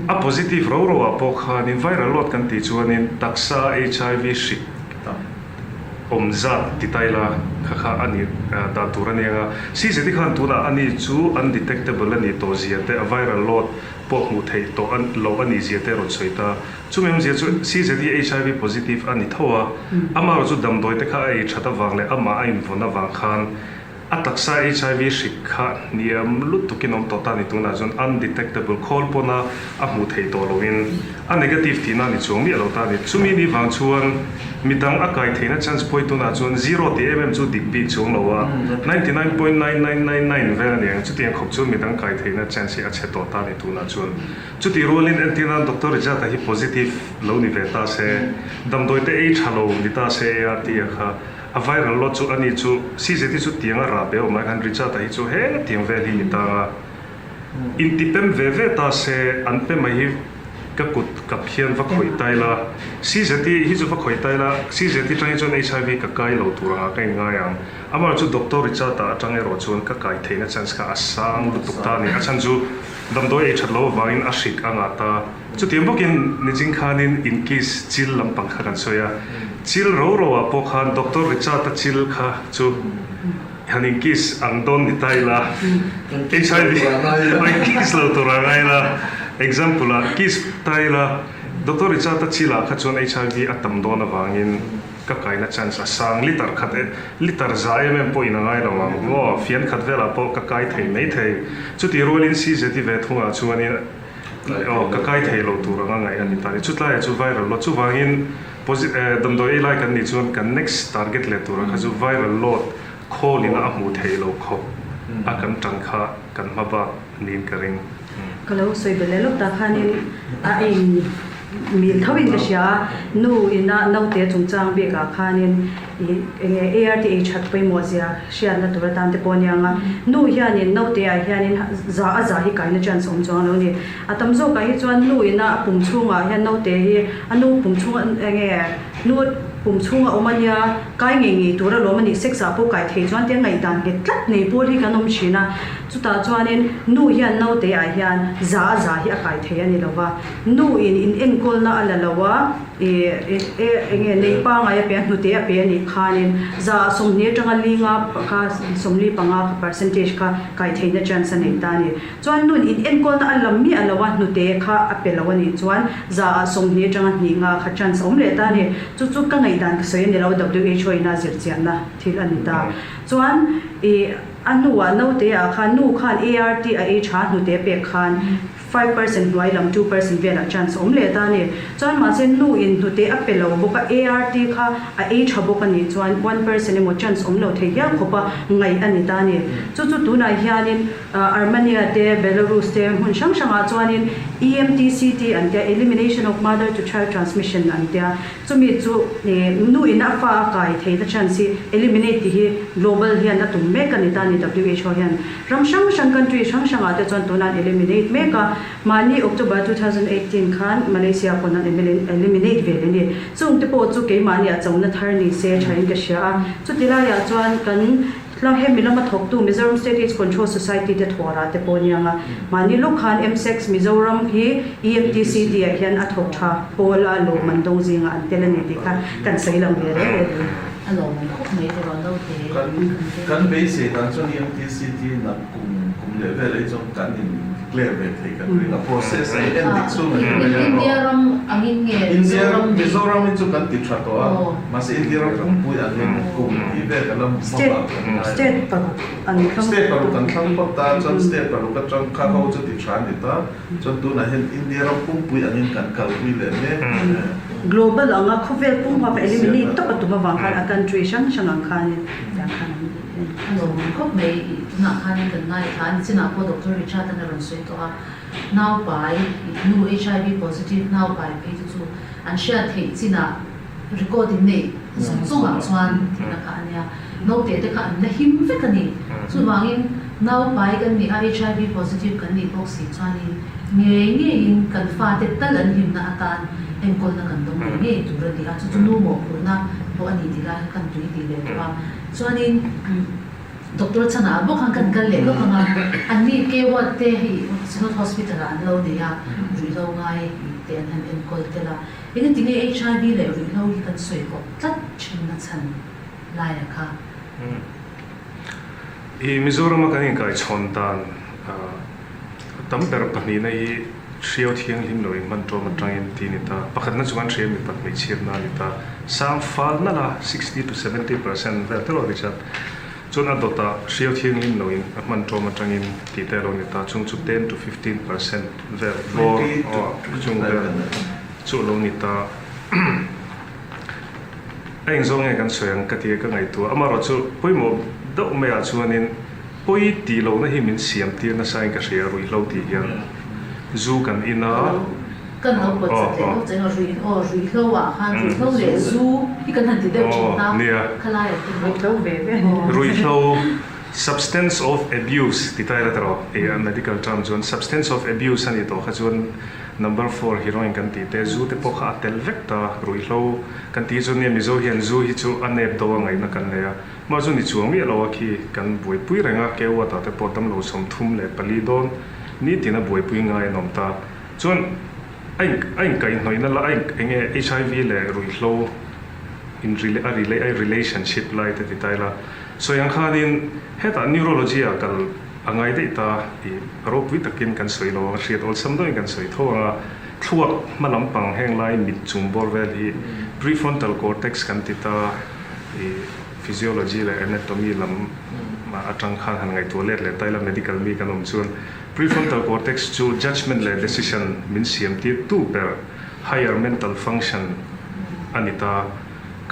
Speaker 7: a positive ro ro ah pawh khanin viral load kan tih chuanin taksa HIV hrik awm zat ti tai la kha kha a nih dan tur a nia. CZT khan tunah ani chu undetectable a nih tawh zia te a viral load pawh hmuh theih tawh lo a nih zia te a rawn sawi ta. Chumi awmzia chu CZ hi HIV positive a ni tho a, amaherawh chu damdawi te kha a ei that avang leh amah a invawn avang khan a taksa HIV hrik kha hniam lutukin awm tawh ta a ni. Tunah chuan undetectable khawl pawna a hmuh theih tawh loin a negative tihna a ni chuang miah lo ta a ni. Chumi ni vang chuan midang a kai theihna chance pawh hi tunah chuan zero tih em em chu dik bik chuang lo a, 99.9999 vel a ni ang. Chutiang khawp chuan midang kai theihna chance hi a chhe tawh ta a ni tunah chuan. Chutih rualin entirnan Doctor Rijata hi positive lo ni ve ta se, damdawi te ei tha lo ni ta se ART a kha a viral load chu ani chu CZT chu tiang a rah be awm lai khan Rijata hi chu he tiang vel hi ni ta a, inti pem ve ve ta se an pe mai hi ka kut kap hian va khawih tai la, CZT hi chu va khawih tai la, CZT tang hi chuan HIV ka kai lo tur angah ka inngai ang, amaherawh chu Doctor Rijata atang erawh chuan ka kai theihna chance kha a sang lutuk ta a ni, a chhan chu. Damdawi ei that lo avangin a hrik a ngah ta. Chutiang bawkin niching khanin in kiss chil lampang kha kan sawi a. Chil ro ro ah pawh khan Doctor Richard-a chil kha chu han in kiss ang dawn ni ta ila, HIV a in kiss lo tur a ngai ila, example ah kiss ta ila, Doctor Richard-a chil ah kha chuan HIV a tam dawn avangin, Ka kaina chance a sang litre khat e, litre za em em pawhin a ngai lo ang maw, fian khat velah pawh ka kai thei mai thei. Chutih rualin CZT ve thungah chuanin aw ka kai thei lo tur anga ngaih a ni ta ni. Chutlaiah chu viral load chuvangin damdawi ei lai kan nih chuan kan next target leh tura kha chu viral load khawlin a hmuh theih loh khawp a kan tan kha kan hma bak niin ka ring.
Speaker 6: Ka lo sawi belh leh lawk ta khanin a in mil tho in ka hria a, nu ina naute chungchang bik ah khanin ih enge ART ei that pawimawh zia hriatna tur atan te pawh aniang a, nu hianin naute ah hianin za a za hi kaina chance awm chuang lo ni. A tam zawk ah hi chuan nu ina a pum chhungah hian naute hi a nu pum chhung enge nu pum chhunga awm ania kai ngei ngei tur alawm a nih sex ah pawh kai thei chuan tia ngaihdan nghet tlat nei pawl hi kan awm thin a, chutah chuanin nu hian naute ah hian za a za hi a kai thei a ni lo va. Nu in in enkawlna a la lo a, ih e eng nge nei pangai a pe a, hnute a pe a nih khanin za 20 atanga linga kha 45 kha percentage kha kai theihna chance a nei ta a ni. Chuan nun in enkawlna a la miah lo a, hnute kha a pe lo a nih chuan za 20 atanga hnih nga kha chance a awm leh ta a ni. Chu chu ka ngaihdan ka sawi a ni lo, WHO in a zirchianna thil a ni ta. Chuan ih a hnuah naute ah khan nu khan ART a ei tha hnute pek khan, 5% hnuai lam 2% velah chance awm leh ta a ni. Chuan mahse nu in hnute a pe lo bawk a, ART kha a ei tha bawk a nih chuan 1% emaw chance awm lo thei hial khawp a ngaih a ni ta a ni. Chu chu tunah hianin Armenia te, Belarus te hmun hrang hrangah chuanin EMTCT an tia, Elimination of Mother to Child Transmission an tia. Chumi chu nu in a fa a kai theihna chance hi eliminate tih hi global hian a tum mek a ni ta a ni WHO hian. Ram hrang hrang country hrang hrangah te chuan tunah an eliminate mek a, mahni October 2018 khan Malaysia pawn an eliminate ve leh ni. Chung te pawh chu keimahni a chona thar ni se thain ka hria a, chuti laiah chuan kan. Tlang hemi lama thawktu Mizoram State Aids Control Society te thawhrah te pawh aniang a, mahni lawk khan MSEX Mizoram hi EMTCT ah hian a thawk tha pawl a lawm an dawng zingah an tel a ni tih kha kan sawi lang ve reng reng a ni.
Speaker 4: A lawmawm khawp mai te rawn lo te.
Speaker 5: Kan kan beisei dan chuan EMTCT nak kum kum leh vel ei chuan kan in declare ve thei kan ring a process a en dik chhung a ni mai a.
Speaker 4: India ram angin nge Mizoram hi?
Speaker 5: Mizoram hi chu kan ti tha tawh a mahse India ram pumpui angin kum tih vel kan la hma bak kan ngai a.
Speaker 6: State paruk an thlang
Speaker 5: State paruk an thlang phawt ta chuan state paruk atang kha ho chu ti tha a ni ta. Chuan tunah hian India ram pumpui angin kan kalpui leh mek a.
Speaker 6: Global anga khawvel pum huapa eliminate tawp a tum avang khan a country hrang hrang ang khanin tiang khan an en.
Speaker 4: A lawmawm khawp mai i tunah khanin kan ngaithla a ni chinah pawh Doctor Richard an a rawn sawi tawh a, naupai nu HIV positive naupai phei te chu an hriat theih chinah record in neih zawng zawngah chuan tihna kha a nia. Naute te kha an la him vek a ni. Chuvangin naupai kan nih a, HIV positive kan nih bawk si chuanin ngei ngeiin kan fate tal an himna atan enkawlna kan dawng ngei ngei tur a ni a, chu chu nu mawhphurhna pawh a ni tih lai kha kan tui tih leh tawh a. Chuanin Doctor chhanah bawk khan kan kal leh lawk ang a, anni K-ward te hi Synod Hospital ah an lo nei a, ruihhlo ngai te an han enkawl tel a. Engati nge HIV leh ruihhlo hi kan sawi kawp tlat thin a chhan laia kha?
Speaker 7: I Mizorama kan inkaichhawn dan tam ber pahnihna hi hriau thianghlim lo inhman tawm atangin ti ni ta. Pakhatna chu kan hria mipat hmeichhiatna a ni ta. Sang fal nalh a, 60 to 70% vel te lo ni chat. Chuan a dawtah hriau thianghlim lo in a hman tawm atangin tih te a lo ni ta. Chung chu 10 to 15% vel bawr chung vel chu a lo ni ta. A engzawng nge kan sawi ang ka ti a ka ngaihtuah. Amaherawhchu pawimawh deuh maiah chuanin pawi tih lohna hi min siam tir nasa in ka hria ruihhlo tih hian zu kan in a.
Speaker 4: Kan lo pawt chat leh deuh cheng a ruih aw ruihhlo ah khan ruihhlo leh zu hi kan han ti deuh thin a khalai ah te
Speaker 6: Ruihhlo ve ve.
Speaker 7: Ruihhlo substance of abuse ti ta ila tawh rawh a medical term chuan substance of abuse a nih tawh kha chuan Number four heroin kan tih te, zu te pawh kha a tel vek ta, ruihhlo kan tih chu nia Mizo hian zu hi chu a nep do a ngaihna kan nei a, mah zu ni chuang miah lo a khi kan buaipui reng a, Kewat ah te pawh damlo 34 dawn nitin a buaipui ngai an awm ta. Chuan a in a inkaihhnawihna la a in enge HIV leh ruihhlo in a a relationship lai te ti ta ila, sawi ang khanin hetah neurology ah kal A ngai daih ta i ropui takin kan sawi lo ang, hriat awlsam deuhin kan sawi tho ang a, thluak hma lampang heng lai mit chung bawr vel hi prefrontal cortex kan ti ta i physiology leh anatomy lam atang khan han ngaihtuah let leh ta ila medical mi kan awm chuan prefrontal cortex chu judgement leh decision min siam tir tu ber higher mental function a ni ta.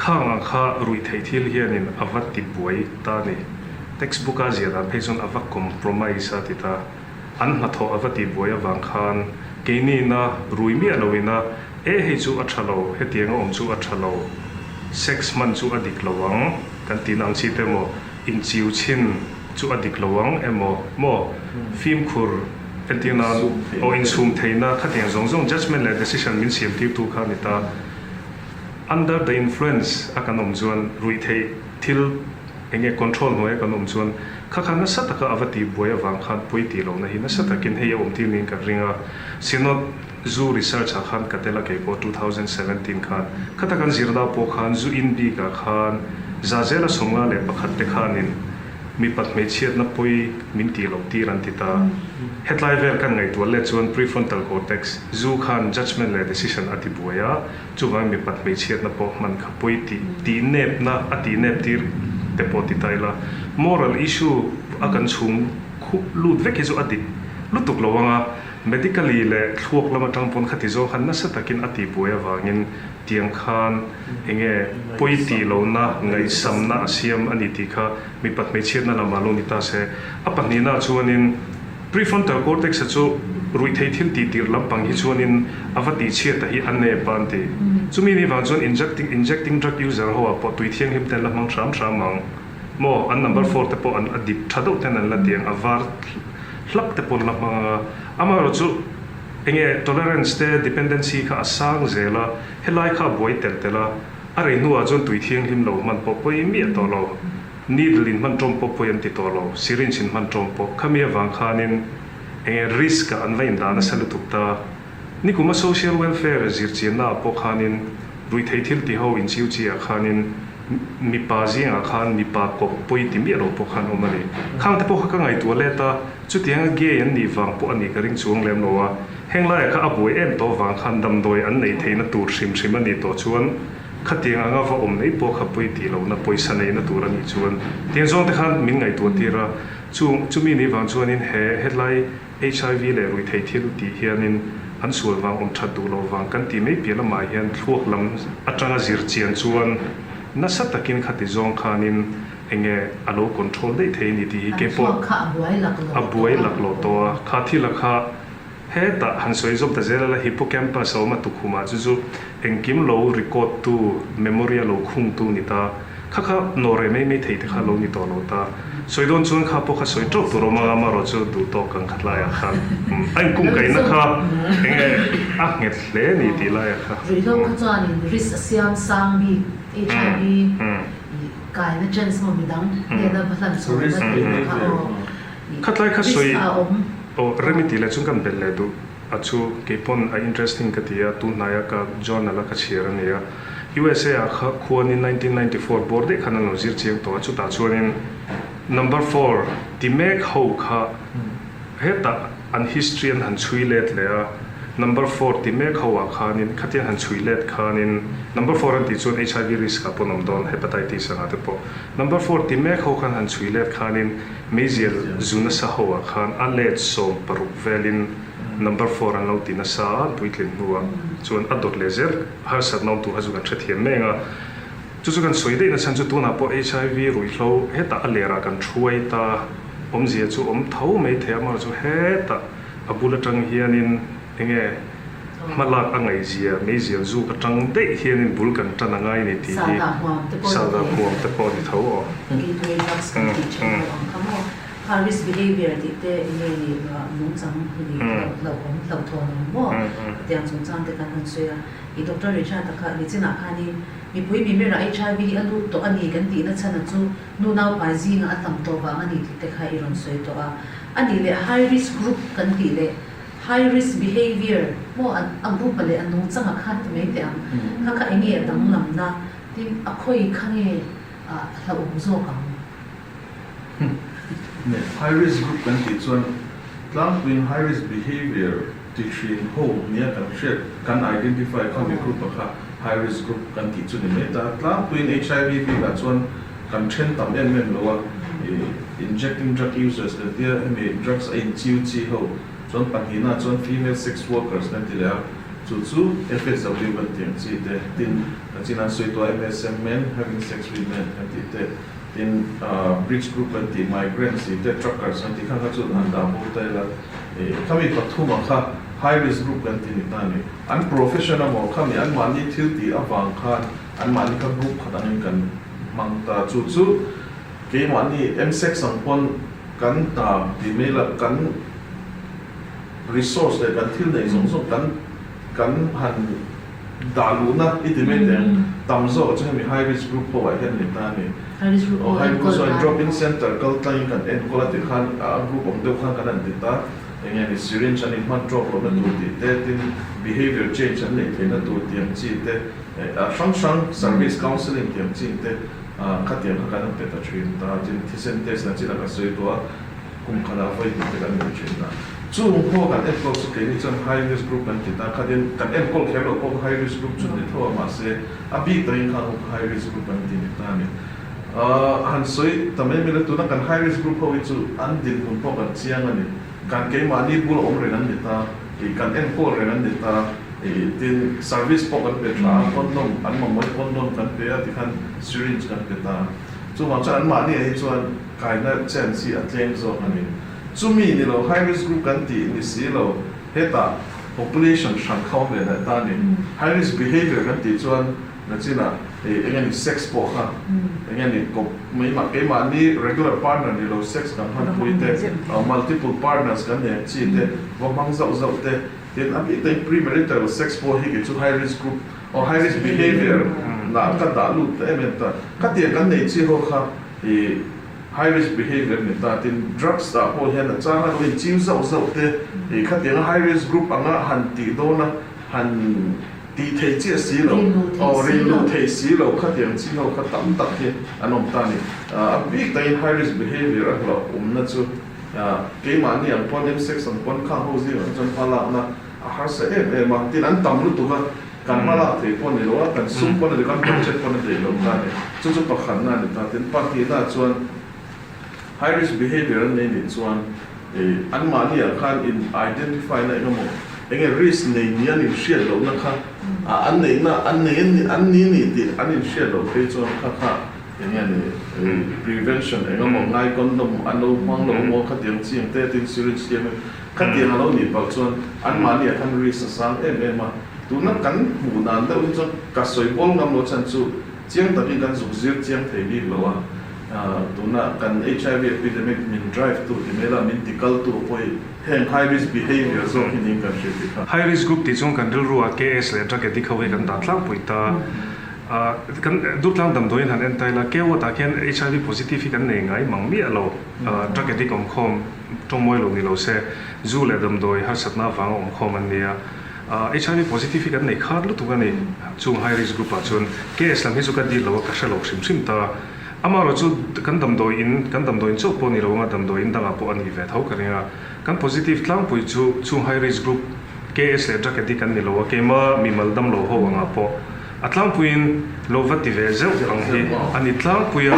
Speaker 7: Khang ang kha ruih theih thil hianin a va ti buai ta ni. Textbook a ziah dan phei chuan a va compromise a ti ta. An hnathawh a va ti buai avang khan keinina rui miah loin a, e hei chu a tha lo, hetiang a awm chu a tha lo, sex hman chu a dik lo ang kan tihna ang chi te emaw, inchiu chhin chu a dik lo ang emaw maw, fimkhur entir nan aw insum theihna khatiang zawng zawng judgement leh decision min siam tirtu kha a ni ta. Under the influence a kan awm chuan ruihtheih thil eng nge control hnuaia kan awm chuan kha kha nasa taka a va tih buai avang khan pawi tih lohna hi nasa takin hei a awm tir niin kan ring a. Synod Zu research ah khan ka tel a kei pawh 2017 khan khata kan zirna pawh khan zu in bikah khan za zela 51 te khanin Mipat hmeichhiatna pawi min tih loh tir an ti ta. Hetlai vel kan ngaihtuah let chuan prefrontal cortex, zu khan judgement leh decision a ti buai a, chuvangin mipat hmeichhiatna pawh hman kha pawi tih tih nepna a tih nep tir te pawh ti ta ila. Moral issue a kan chhung khup lut vek hi chu a dik lutuk lo ang a, medically leh thluak lam atang pawn khati zawng khan nasa takin a tih buai avangin Tiang khan enge pawi tih lohna, ngaihsamna a siam a ni tih kha mipat hmeichhiatna lamah lo ni ta se. A pahnihna chuanin prefrontal cortex-a chu ruihtheih thil tih tirh lampang hi chuanin a va tihchhiat a hi a nep a an ti. Chumi ni vang chuan injecting injecting drug user ho ah pawh tui thianghlim te an la hmang hram hram ang maw? An number four te pawh an a dip tha deuh ten an la ti ang, a var hlap te pawh an la hmang ang a. Amaherawhchu. Enge tolerance te dependency kha a sang zel a, helai kha a buai telh telh a, a rei hnuah chuan tui thianghlim lo hman pawh pawi miah tawh lo. Needle in hman ṭawm pawh pawi an ti tawh lo, syringe in hman ṭawm pawh. Khami avang khanin enge risk ah an va indah nasa lutuk ta. Nikuma social welfare zirchianna ah pawh khanin ruihtheih thil ti ho inchiu chi ah khanin mipa zingah khan mipa kawp pawi ti miah lo pawh khan awm a ni. Khang te pawh kha ka ngaihtuah let a, chutianga gay an nih vang pawh a nih ka ring chuang lem lo a. Heng laiah kha a buai em tawh vang khan damdawi an neih theihna tur hrim hrim a nih tawh chuan khatiang anga va awm mai pawh kha pawi tih lohna pawisa neihna tur a nih chuan tiang zawng te khan min ngaihtuah tir a. Chung chumi nih vang chuanin he hetlai HIV leh ruihtheih thil tih hianin an sual vang awm that duh loh vang kan tih mai piah lamah hian thluak lam atanga zir chian chuan nasa takin khati zawng khanin enge a lo control daih thei a ni tih hi
Speaker 4: An
Speaker 7: keipawh
Speaker 4: thluak kha a buai laklawh
Speaker 7: a buai
Speaker 4: tawh a.
Speaker 7: laklawh tawh a, kha thil a kha Hetah han sawi zawm ta zel a la, hippocampus a awm a tukhumah chu chu engkim lo record tu, memory a lo khung tu ni ta. Kha kha nawh reh mai mai thei te kha lo ni tawh lo ta. Sawi dawn chuan kha pawh kha sawi teuh tur awm anga amarawh chu duh tawk ang khat laiah khan a inkungkaihna kha enge a nghet hle ni tih laiah kha.
Speaker 4: Ruihhlo kha chuanin risk a siam sang bik, HIV kaina chance maw midang hnena va hlan chhuahna tih kha aw.
Speaker 7: Khatlai kha
Speaker 4: Risk
Speaker 7: sawi
Speaker 4: a awm.
Speaker 7: Aw remi tih leh chuan kan belh leh duh a chu keipawn a interesting ka ti a, tun hnaia ka journal a ka chhiar a ni a. USA ah kha khuanin 1994 bawr daih khan an lo zir chiang tawh a, chutah chuanin number four ti mek ho kha hetah an history an han chhui let leh a, number four ti mek ho ah khanin khatiang han chhui let khanin number four an tih chuan HIV risk ah pawh an awm dawn, hepatitis angah te pawh. Number four ti mek ho khan han chhui let khanin Meizial zu nasa ho ah khan a let 16 velin number four an lo ti nasa a, puitlin hnuah chuan a dawt leh zel harsatna awm tur kha chu kan hrethiam mek a. Chu chu kan sawi daih nachhan chu tunah pawh HIV ruihhlo hetah a lerah kan thuai ta awmzia chu awm tho mai thei a, amaherawhchu chu hetah a bul atang hianin enge hmalak a ngaihzia meizial zuk atang daih hianin bul kan tan a ngai ni tih hi
Speaker 4: Sahdah huam te pawh ni
Speaker 7: sahdah
Speaker 4: thei.
Speaker 7: huam te pawh ni tho aw.
Speaker 4: Gateway drugs kan tih thin ho ang kha maw? Kha risk behavior tih te enge ni nungchang ni hlauhawm hlauhthawn ang maw? Khatiang chungchang te kan han sawi a. I Doctor Richard a kha nichinah khanin mipui mimir ah HIV hi a lut tawh a ni kan tihna chhan a chu nu naupai zingah a tam tawh vang a ni tih te kha i rawn sawi tawh a. A nih leh high risk group kan tih leh High risk behavior maw an a group a leh a nungchang a kha ti mai teh ang. Kha kha enge a danglamna tin a khawi kha nge ah hlauhawm zawk ang?
Speaker 5: Ne, high risk group kan tih chuan tlangpuiin high risk behavior ti thin ho nia kan hriat kan identify khami group a kha high risk group kan tih chu ni mai ta. Tlangpuiin HIV bikah chuan kan then tam em em lo a, injecting drug users kan tia hemi drugs a inchiu chi ho Chuan pahnihna chuan female sex workers kan ti leh a, chu chu FSW kan tih ang chi te, tin a chin an sawi tawh a MSM men having sex with men kan tih te, tin bridge group kan tih migrants tih te, truckers kan tih kha kha chu han dah bo ta ila, khami pathuma kha high risk group kan ti ni ta a ni. An profession amaw khami anmahni thil tih avang khan anmahni kha group khat angin kan hmang ta, chu chu keimahni M-sex ang pawn Kan hna tih mai lah kan resource leh kan thil neih zawng zawng kan kan han dah luhna i ti mai teh ang. Tam zawk chu hemi high risk group ho ah hian ni ta a ni.
Speaker 4: High risk group ho
Speaker 5: High
Speaker 4: enkawl
Speaker 5: chuan
Speaker 4: dan.
Speaker 5: Drop in center kal tlangin kan enkawl a tih khan a group awm deuh khan kan han ti ta. Eng nge ni syringe an inhman tawk lohna tur tih te, tin behavior change an neih theihna tur tih ang chi te, a hrang hrang service counselling tih ang chi te, Khatiang kha kan han pe ta thin ta, tin thisen test na chin a ka sawi tawh a, kum khatah vawi hnih te kan nei thin a. Chung pawh kan enkawl chu keini chuan high risk group kan ti ta, khatin kan enkawl kher loh pawh kha high risk group chu ni tho a, mahse a bik takin kha kha high risk group kan ti ni ta a ni. Han sawi ta mai mai la, tuna kan high risk group ho hi chu an dinhmun pawh kan chiang a ni, kan keimahni bula awm reng an ni ta, kan enkawl reng an ni ta. Tin, service pawh kan pe tha a, condom, an mamawih condom kan pe a tikhan syringe kan pe ta. Chuvang chuan anmahni ah hi chuan kaina chance hi a tlem zawk a ni. Chumi ni lo, high risk group kan tih ni si lo, hetah population hran kha awm ve leh ta a ni. High risk behavior kan tih chuan nachinah eng nge ni sex pawh kha eng nge ni kawp mai mah keimahni regular partner ni lo sex kan hmanpui te, multiple partners kan nei ang chi te, va hmang zauh zauh te, Tin, a bik takin premarital sex pawh hi kei chu high risk group or high risk behavior nah ka dah lut ta em em ta. Khatiang kan nei chi ho kha I high risk behavior ni ta tin drugs ah pawh hian a chang a lo inchiu zauh zauh te i khatianga high risk group anga han tih dawn a han tih theih chiah si lo aw rin luh theih si lo khatiang chi ho kha tam tak hi an awm ta a ni. A bik takin high risk behavior a hlauh awmna chu keimahni ang pawn msex ang pawn khang ho zingah chuan hma lakna a harsa em em a, tin an tam lutuk a. Kan hma lak thei pawh a ni lo a, kan sum pawn a ni, kan budget pawn a deih lo ta a ni. Chu chu pakhatna a ni ta. Tin, pahnihna chuan high risk behavior an nei nih chuan anmahni ah khan in identify na engemaw, enge risk nei ni an inhriat lohna kha an neihna an nei an ni ni tih an inhriat loh phei chuan kha kha enge ni prevention engemaw ngai condom an lo hmang lo emaw khatiang chi ang te tin syringe siam Khatiang a lo nih palh chuan anmahni ah khan risk a sang em em a, tuna kan hmuh dan deuh hi chuan ka sawi bawl ngam lo chhan chu chiang takin kan zuk zir chiang thei bik lo a, tuna kan HIV epidemic min drive tu ti mai la min ti kal tu pawh hi heng high risk behavior zawk hi niin kan hriat bik a.
Speaker 7: High risk group tih chuan kan rilru ah KS leh drug addict ho hi kan dah tlangpui ta. Kan Durtlang damdawiin han en ta ila KWAT ah khian HIV positive hi kan nei ngai mang miah lo, drug addict awmkhawm Tawngmawi lo ni lo se, zu leh damdawi harsatna avanga awm khawm an ni a. HIV positive hi kan nei khat lutuk a ni. Chung high risk group ah chuan KS lam hi chu ka deal lo a, ka hre lo hrim hrim ta. Amaherawh chu kan damdawi in, kan damdawi in chauh pawh ni lo anga damdawi in dangah pawh a nih ve tho ka ring a. Kan positive tlangpui chu chung high risk group KS leh drug addict an ni lo a, keima mimal damlo ho angah pawh A tlangpuiin lo va ti ve zeuh ang hi a ni tlangpui a.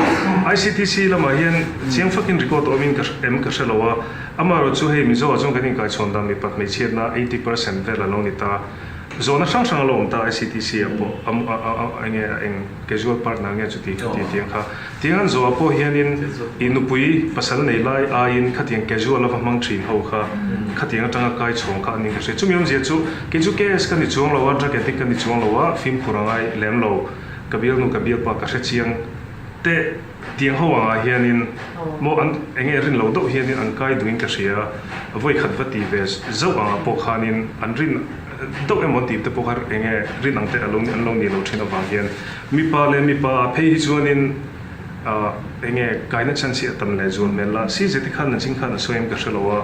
Speaker 7: ICTC lamah hian chiang fakin record awmin ka em ka hre lo a, amaherawh chu hei Mizo ah chuan kan inkaichhawn dan mipat hmeichhiatna 80% vel a lo ni ta. Zawhna hrang hrang a lo awm ta ICTC ah pawh a enge a eng casual partner nge chuti khati tiang kha. Tiang an zawhah pawh hianin i nupui pasal nei lai aiin khatiang casual a va hmang thin ho kha khatiang atanga kai chhawng kha an ni ka hria. Chumi awmzia chu kei chu KS ka ni chuang lo a, drug addict ka ni chuang lo a, fimkhur a ngai lem lo. Ka bialnu ka bialpa ka hre chiang teh tiang ho angah hianin maw an enge rin lo deuh hianin an kai duhin ka hria. Vawi khat va ti ve zauh angah pawh khanin an rin deuh emaw an tih te pawh kha enge rin ang te an lo ni lo thin avang hian Mipa leh mipa ah phei hi chuanin enge kaina chance hi a tam leh zual hmel la. CZ te khan nachin khan a sawi em ka hre lo a,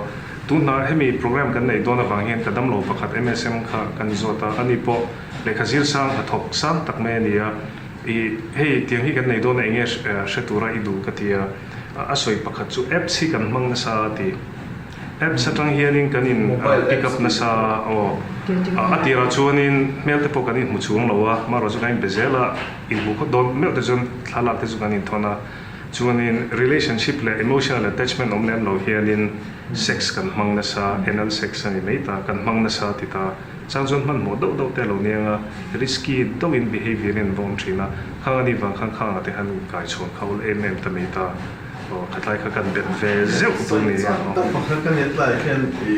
Speaker 7: tunhnah hemi program kan neih dawn avang hian ka damlo pakhat MSM kha kan zawt a, ani pawh lehkha zir sang hnathawk sang tak mai a ni a, i hei tiang hi kan nei dawn a enge hre tura i duh ka ti a, a sawi pakhat chu apps hi kan hmang nasa a ti. Apps atang hianin kan in pick up nasa aw. A tirah chuanin hmel te pawh kan inhmu chhung lo a, marawh chu kan inbe zel a, inhmuh khawp dawn meuh te chuan thlalak te chu kan inthawn a. Chuanin relationship leh emotional attachment awm lem lo hianin sex kan hmang nasa, anal sex a ni mai ta, kan hmang nasa ti ta. Chang chuan hmanhmawh deuh deuh te a lo niang a, risky deuhin behaviour in an va awm thin a, khang a nih vang khan khangah te khan inkaichhawn kha awl em em ta mai ta. Aw khatlai kha kan bet ve zeuh dawn ni
Speaker 5: a. Sawi tak pakhat ka nia tlai khian i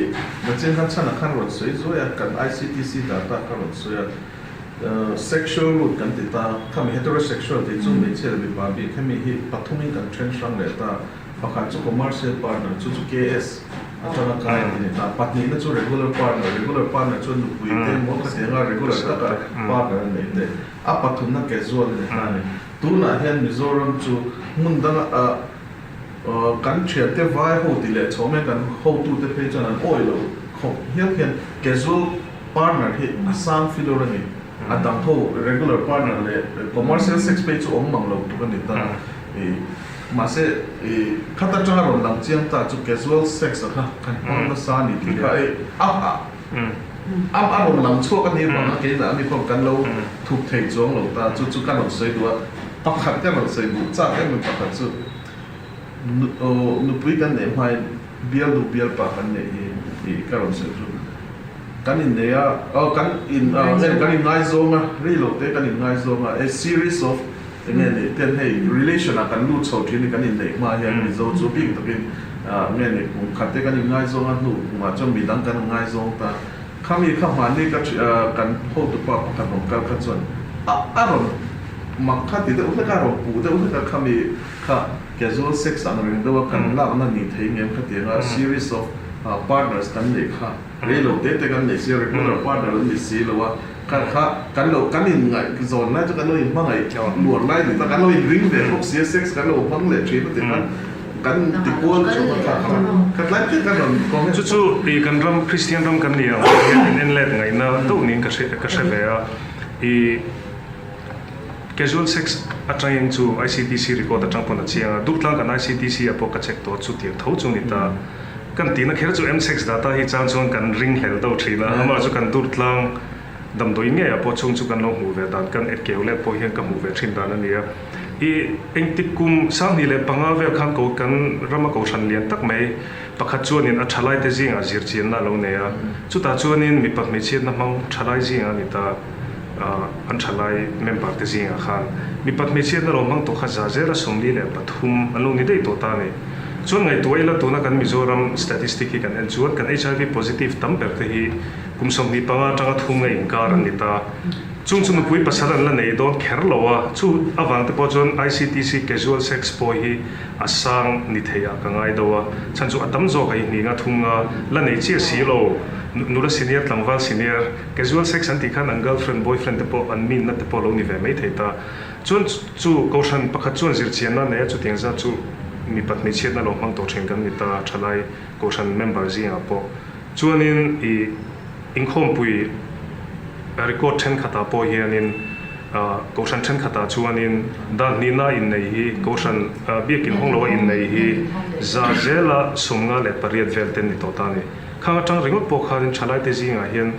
Speaker 5: Nachin khan chhan ah khan rawn sawi zuai a, kan ICTC data kha rawn sawi a, sexual route kan ti ta, khami heterosexual tih chu hmeichhia leh mipa bik hemi hi pathumin kan then hrang leh ta, pakhat chu commercial partner chu chu KS atanga kai a ni ta, pahnihna chu regular partner, regular partner chuan nupui te emaw khatianga regular taka partner a nei te, a pathumna casual a ni ta a ni. Tunah hian Mizoram chu hmun danga kan thiante vai ho ti leh chho mai kan hotute phei chuan an awih lo khawp hial hian casual partner hi a sang filawr a ni. A dang ho regular partner leh commercial sex phei chu awm mang lo tuk a ni ta. Mahse khat atanga rawn lang chiang ta chu casual sex a kha kan hmang nasa a ni tih kha a A a rawn lam chhuak a nih vanga keimah a ni pawh kan lo thup thei chuang lo ta, chu chu ka rawn sawi duh a, pakhat ka rawn sawi duh chak em em pakhat chu nupui kan neih hmain bialnu bialpa kan neih hi tih ka rawn sawi chu kan innei a, aw kan in kan inngaizawng a, rei lo te kan inngaizawng a, a series of Eng nge nih ten hei relation ah kan lut chho thin i kan inneih hma hian Mizo chu bik takin nge nih kum khat te kan inngaizawng a hnu kum ah chuan midang kan ngaizawng ta. Khami kha hmanni ka kan hotupa pakhat rawn kal kha chuan a a rawn mak kha ti deuh hlek a, rawn puh deuh hlek a khami kha casual sex ang reng deuh a kan lakna ni thei ngem khatiang a series of partners kan neih kha reilo te te kan neih si a regular partner an ni si lo a. Kha kha kan lo kan in ngaihzawn lai chu kan lo in hmangaih luar lai ni ta kan lo in ring ve bawk sia sex kan lo hmang leh thin a ti khan kan ti kual chu kha kha kha tlai chiah kan rawn comment.
Speaker 7: Chu chu i kan ram Kristian ram kan ni ang pawh hian in en let ngaihna deuh niin ka hre ka hre ve a i casual sex atangin chu ICTC record atang pawn a chiang a Durtlang kan ICTC ah pawh ka check tawh chu tiang tho chu ni ta. Kan tihna kher chu M-sex data hi chang chuan kan ring hlel deuh thin a, amah chu kan Durtlang damdawi ngeiah pawh chung chu kan lo hmuh ve dan, kan keu let pawh hian ka hmuh ve thin dan a ni a. I engtik kum 2005 vel khan ko kan rama kohhran lian tak mai pakhat chuanin a thalaite zingah zirchianna a lo nei a, chutah chuanin mipa hmeichhiatna hmang thalai zingah a ni ta. An thalai member te zingah khan mipat hmeichhiatna lo hmang tawh kha za zela 43 an lo ni daih tawh ta a ni. Chuan ngaihtuah ila tuna kan Mizoram statistic hi kan en chuan kan HIV positive tam ber te hi kum 25 atanga thum nga inkar an ni ta. Chung chu nupui pasal an la nei dawn kher lo a, chu avang te pawh chuan ICTC casual sex pawh hi a sang ni thei ah ka ngai deuh a, chhan chu a tam zawk a i hnih nga thum nga la nei chiah si lo, nula senior tlangval senior. Casual sex an tih khan an girlfriend, boyfriend te pawh an minna te pawh lo ni ve mai thei ta. Chuan chu kohhran pakhat chuan zirchianna nei a chutiang zat chu mipat hmeichhiatna lo hmang tawh thin kan ni ta thalai kohhran member zingah pawh. Chuanin i inkhawmpui record thenkhatah pawh hianin kohhran thenkhatah chuanin dan hnihna innei hi kohhran biakin hawng loa innei hi za zela 58 vel te ni tawh ta a ni. Khang atang ringawt pawh khanin thalaite zingah hian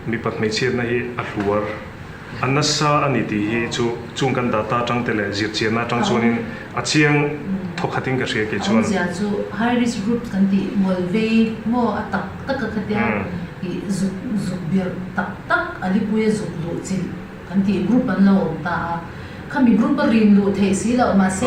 Speaker 7: mipat hmeichhiatna hi a hluar, a nasa a ni tih hi chu chung kan data atang te leh zirchianna atang chuanin a chiang thawkhatin ka hria kei chuan.
Speaker 4: A awmzia chu high risk group kan tih Mawlvei maw a tak tak a khatia ih zuk zuk birh tak tak a lipuia zuk luh chilh Kan tih group an lo awm ta a, khami group a rin luh theih si loh mahse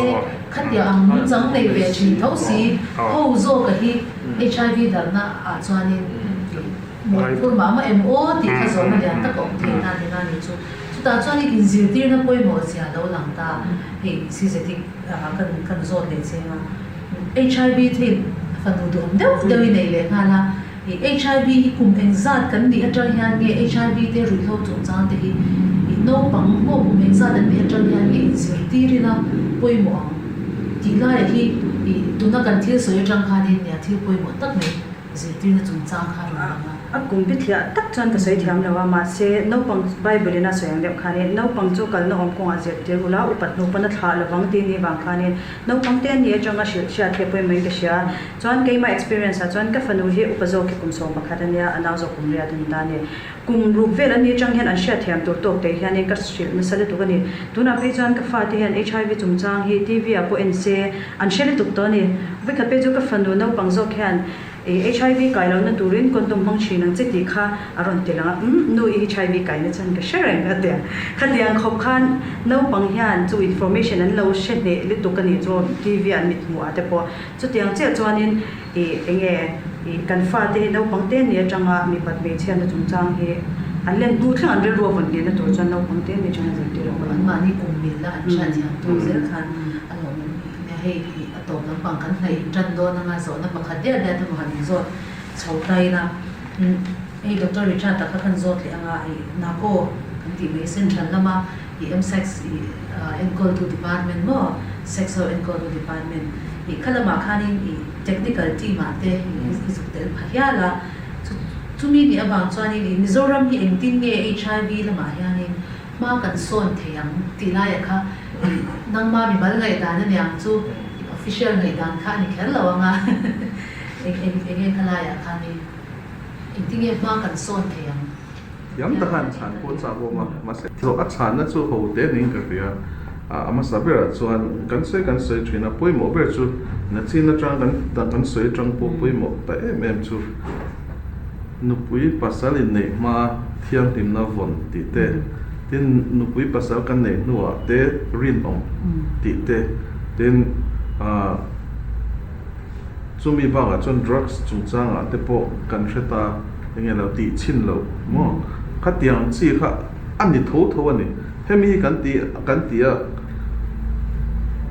Speaker 4: khatiang ang nungchang nei ve thin tho si ho zawka hi HIV darhna ah chuanin tih mawhphur mah mah em aw tih kha zawhna lian tak a awm thei ta tina ni chu. Chutah chuanin inzirtirna pawimawh zia lo lang ta hei CZT kan kan zawt leh cheng a, HIV thei fanu duhawm deuh deuh i nei leh nghal a. I HIV hi kum engzat kan nih atang hian nge HIV te ruihhlo chungchang te hi i naupang maw kum engzat an nih atang hian nge inzirtir ila pawimawh ang tih laiah hi i tuna kan thil sawi atang khanin nia thil pawimawh tak mai zirtirna chungchang kha rawn lang a.
Speaker 6: A kum bithliah tak chuan ka sawi thiam lo a, mahse naupang Bible in a sawi ang deuh khanin naupang chu kalna awm kawngah zirtir ula upat hnu pawn a thlah lovang tih ni vang khanin naupang te an nih atanga hrilh hriat hi a pawimawhin ka hria. Chuan keimah experience ah chuan ka fanu hi upa zawk hi kum 11 a nia, a nau zawk kum riat a ni ta a ni. Kum ruk vel an nih atang hian an hriatthiam tur tawk te hianin ka hrilh nasa lutuk a ni. Tunah phei chuan ka fate hian HIV chungchang hi TV ah pawh en se an hre lutuk tawh a ni. Vawikhat phei chu ka fanu naupang zawk hian HIV kai lohna turin condom hmang thin ang che tih kha a rawn ti lang a, umm nu i HIV kaina chuan ka hre reng a tia. Khatiang khawp khan naupang hian chu information an lo hre hneh lutuk a nih chu TV ah an mithmuh ah te pawh Chutiang chiah chuanin ih eng nge ih kan fate hi naupang te ni atanga mipat hmeichhiatna chungchang hi an len hnu thleng an rilru a vawn nghehna tur chuan naupang te ni atanga zirtir a
Speaker 4: An mahni kum mil a an hriat thiam tur zel khan a lawm awm ih nia hei ih a tawp lampang kan hnaih in tan dawn anga zawhna pakhat diat diat emaw han inzawt chho ta ila hei Doctor Richard a kha khan zawt leh anga ih Nako kan tih mai central lama ih MSex ih enkawltu department maw sex ho enkawltu department ih kha lamah khanin ih technical team ah te i zuk tel pha hial a, chu chumi nih avang chuanin ih Mizoram hi engtin nge HIV lamah hianin hma kan sawn thei ang tih laiah kha ih nangma mimal ngaihdan a niang chu ih official ngaihdan kha a ni kher lo ang a eng eng eng nge kha laiah khanin engtin nge hma kan sawn thei ang.
Speaker 5: Thiam taka an chhan pawh chak awm a, mahse a chhanna chu ho te niin ka hria. A hmasa berah chuan kan sawi kan sawi thin a, pawimawh ber chu nachin atang kan kan sawi atang pawh pawimawh ta em em chu nupui pasal inneih hma thianghlimna vawn tih te, tin nupui pasal kan neih hnuah te rinawm tih te, tin ah Chumi bakah chuan drugs chungchangah te pawh kan hre ta, enge lo tih chhin loh maw? Khatiang chi kha a ni tho tho a ni. Hemi hi kan ti kan ti a,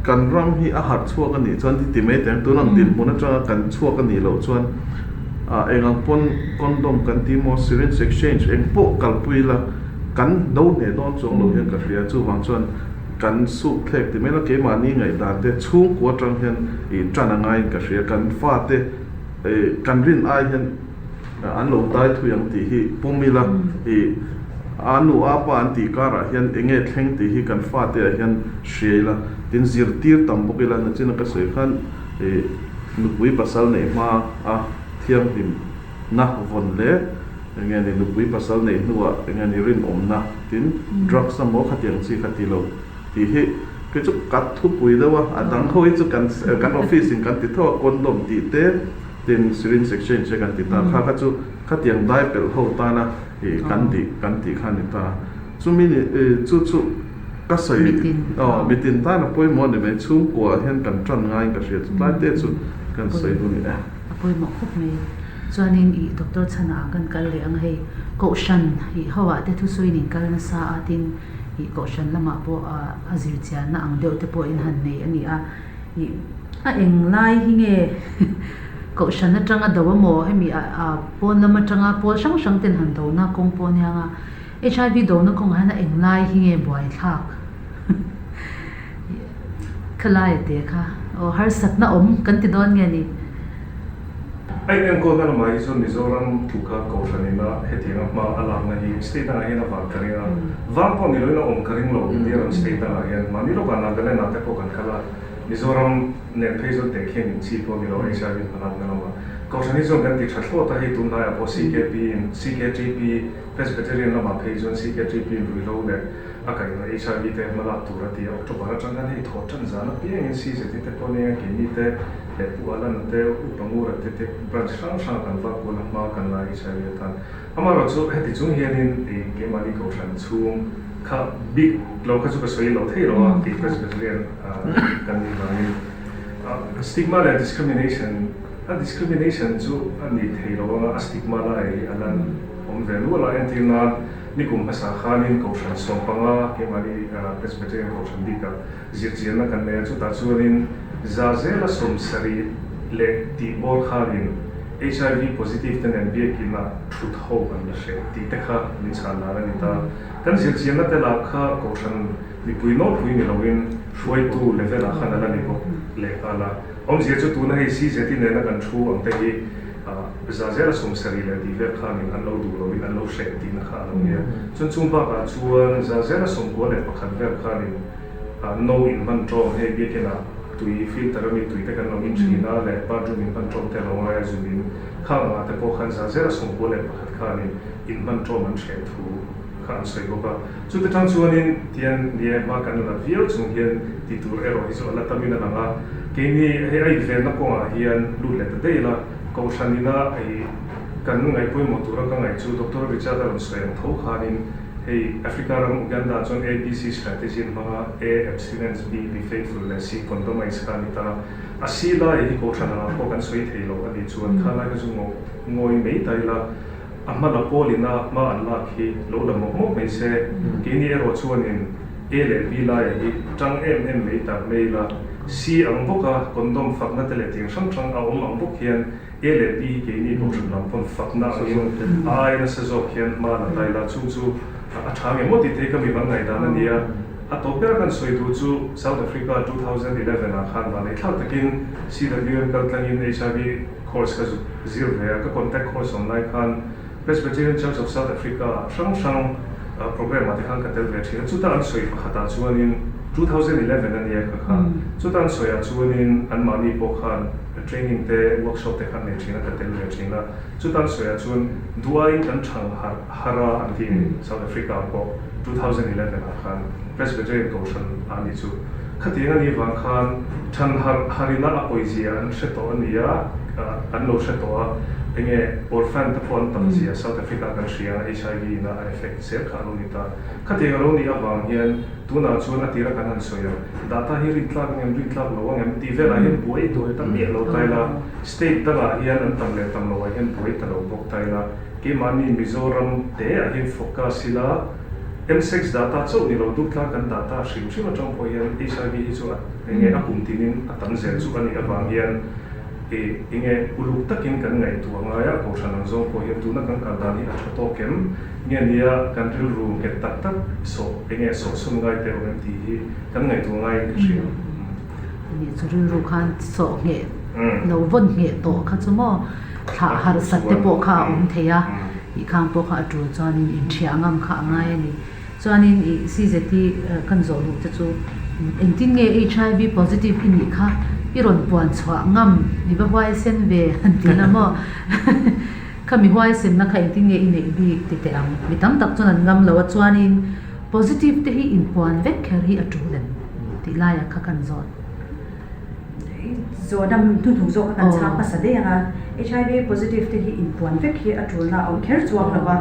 Speaker 5: kan ram hi a harh chhuak a nih chuan ti ti mai teh tun ang dinhmun atanga kan chhuak a nih loh chuan ah eng ang pawn condom kan ti maw, syringe exchange eng pawh kalpui ila. kan do hneh dawn chuang lo hian ka hria. Chuvang chuan kan suk thlek ti mai la, keimahni ngaihdan te chhungkua atang hian ih tan a ngaiin ka hria. Kan fate ih kan rin ai hian an lo dai thui ang tih hi pawm ila, ih a nu a pa an tih karah hian eng nge thleng tih hi kan fate ah hian hria ila, tin zirtir tam bawk ila, nachina ka sawi khan ih nupui pasal neih hma a thianghlim na vawn leh eng nge ni nupui pasal neih hnuah eng nge ni rinawmna tin drugs emaw khatiang chi kha ti lo tih hi kei chu ka thupui deuh a, a dang ho hi chu kan kan office in kan ti tho a condom tih te tin syringe exchange te kan ti ta kha kha chu khatiang dai pelh ho tana ih kan tih kan tih kha a ni ta chumi ni chu chu ka sawi aw mitin tana pawimawh a ni mai chhungkua ah hian kan tan ngaiin ka hria chu tlai te chu kan sawi duh a ni e.
Speaker 4: A pawimawh khawp mai. Chuanin ih Doctor Chhana ah kan kal leh ang hei Kohhran ih ho ah te thusawiin in kal nasa a tin ih Kohhran lamah pawh a zir chianna ang deuh te pawh in han nei a ni a ih a eng lai hi nge Kohhran atanga do amaw hemi ah pawn lam atanga pawl hrang hrang ten han do na kawng pawh ania nga HIV do na kawngah hian a eng lai hi nge buaithlak Khalai a te kha aw harsatna awm kan ti dawn nge ni?
Speaker 7: A inenkawlna lamah hi chuan Mizoram tluka Kohhran ina hetianga hma a lakna hi state dangah hian a vang ka ring a, vang pawh ni loin a awm ka ring lo India ram state dangah hian mahni lawkah Nagaland ah te pawh kan kal a, Mizoram nen phei chuan tehkhian in chi pawh ni lo HIV hmalakna lamah Kohhran hi chuan kan ti tha thlawt a, hei tunlaiah pawh CKP in CKTP Presbyterian lamah phei chuan CKTP in ruihhlo leh A kaihna HIV te hmalak tur a ti a, October atang khan hei thawh tan zan apiangin CZ te pawh nia keini te leh Pu Alan te, Upa Ngura te te branch hrang hrang a kan vak kual a hma kan la HIV atan. Amaherawh chu heti chung hianin ei keimahni kohhran chhung kha bik lo kha chu ka sawi lo thei lo a kei Presbyterian kan nih vangin stigma leh discrimination a discrimination chu a ni thei lo anga a stigma lai hi a lan awm ve nual a entir nan Nikum hmasa khanin Kohhran 15 keimahni Presbyterian Kohhran bikah zirchianna kan nei a, chutah chuanin za zela 70 leh tih bawr khanin HIV positive te nen biakinah thut ho an la hreh tih te kha min chhan dan a ni ta. Kan zirchianna te lah kha Kohhran mipui nawlpui ni loin hruaitu level ah khan a la ni bawk lehnghal a. Awmzia chu tuna hei CZT nena kan thu ang te hi za zela 70 leh tih vel khanin an lo duh loin an lo hreh tihna kha a lo nia. Chuan chung bakah chuan za zela 91 vel khanin no inhman tawng hei biakinah tui filter ami tui te kan lo in thin a leh bathroom inhman tawng te a lo ngai a zumin khang angah te pawh khan za zela 91 khanin inhman tawng an hreh thu kha an sawi bawk a. Chute tang chuanin tian ni e hma kan la viau chung hian ti tur erawh hi chu a la tamin a lang a, keini hei a invenna kawngah hian lut leh ta daih ila, Kohhran ina hei kan ngaihpawimawh tura ka ngaih chu Doctor Richard a rawn sawi ang tho khanin hei Africa ram Uganda chuan ABC strategy an hmang a, A, abstinence, B, be faithful leh C, condomise kha a ni ta. A C lai hi Kohhran angah pawh kan sawi thei lo a nih chuan kha lai kha chu ngawi mai ta ila, A hma la pawlin a hma an lak hi lo la mawp mawp mai se, keini erawh chuanin A leh B laia hi tang em em mai tak mai ila, C ang bawka condom fakna te leh ting hrang hrang a awm ang bawk hian A leh B hi keini kohhran lam pawn fakna angin a ai nasa zawk hian hma la ta ila, chung chu a tha nge maw tih te hi ka mi van ngaihdan a nia. A tawp ber kan sawi duh chu South Africa 2011 ah khan vanneithlak takin CWM kaltlangin HIV Course ka zuk zir ve a, ka contact course awm lai khan Presbyterian Church of South Africa hrang hrang program ah te khan ka tel ve thin a, chuta an sawi pakhat ah chuanin 2011 a nia ka kha, chuta an sawi ah chuanin anmahni pawh khan training te workshop te khan nei thin a, ka tel ve thin a, chuta an sawi ah chuan duaiin kan thang harh harh a an ti ni South Africa ah pawh 2011 ah khan Presbyterian Kohhran ah ni chu. Khatiang a nih vang khan than harh harina a pawizia an hre tawh a ni a, an lo hre tawh a, enge orphan te pawh an tam zia South Africa kan hria a, HIV in a effect zel kha a lo ni ta. Khatiang a lo nih avang hian tunah chuan a tira kan han sawi ang, data hi rintlak angem, rintlak lo angem tih velah hian buai duai ta miah lo ta ila, state dangah hian an tam leh tam loah hian buai ta lo bawk ta ila, keimahni Mizoram te ah hian focus ila, M-sex data chauh ni lo dup tlang kan data hrim hrim atang pawh hian HIV hi chu eng nge a kum tinin a tam zel chu a nih avang hian I enge uluk takin kan ngaihtuah ngai a, Kohhran ang zawng pawh hian tuna kan kal dan hi a tha tawk em? Nge nia kan rilru nghet tak tak sawh enge sawhsawn ngai teh awm em tih hi kan ngaihtuah ngaiin ka hria.
Speaker 4: Ani chu rilru khan sawh ngheh lo vawn ngheh tawh kha chu maw thlah harsat te pawh kha a awm thei a, tih khang pawh kha a tul chuanin inṭhiah ngam kha a ngai a ni. Chuanin i CZT kan zawh duh te chu engtin nge HIV positive i nih kha i rawn puan chhuah ngam i va huaisen ve han ti la maw? Khami huaisenna kha engtin nge i neih bik ti teh ang. Mi tam tak chuan an ngam lo a chuanin positive te hi inpuan vek kher hi a tul em tih laiah kha kan zawt.
Speaker 6: Zawhna hnuhnung zawk kha kan chhang hmasa daih ang a, HIV positive te hi inpuan vek hi a tulna a awm kher chuang lo va,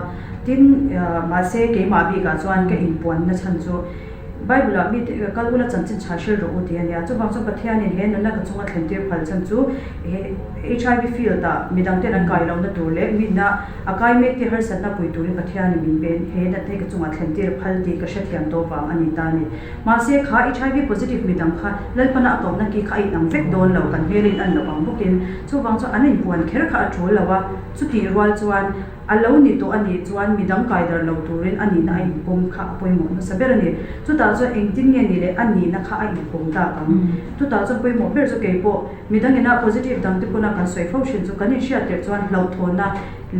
Speaker 6: tin mahse keimah bikah chuan ka inpuanna chhan chu Bible ah mite kal ula chanchin chhah hril rawh u tih a nia, chuvang chuan Pathianin he nunna ka chunga thlen tir phal chhan chu HIV field ah midang ten an kai lohna tur leh mina a kai mek te harsatna pui turin Pathianin min pen he natna hi ka chungah thlen tir phal tih ka hrethiam tawh vang a ni ta a ni. Mahse, kha HIV positive midang kha Lalpana a tawpna ki kha a inang vek dawn lo, kan hmel a in an loh ang bawkin. Chuvang chuan an inpuan kher kha a tul lo a, chutih rual chuan a lo ni tawh a nih chuan midang kaidar lo turin a nihna a inpawm kha a pawimawh nasa ber a ni. Chutah chuan engtin nge ni leh a nihna kha a inpawm tak ang. Chutah chuan pawimawh ber chu keipawh midang ina positive dang te pawna kan sawi fo thin chu kan inhriat tirh chuan hlauhthawnna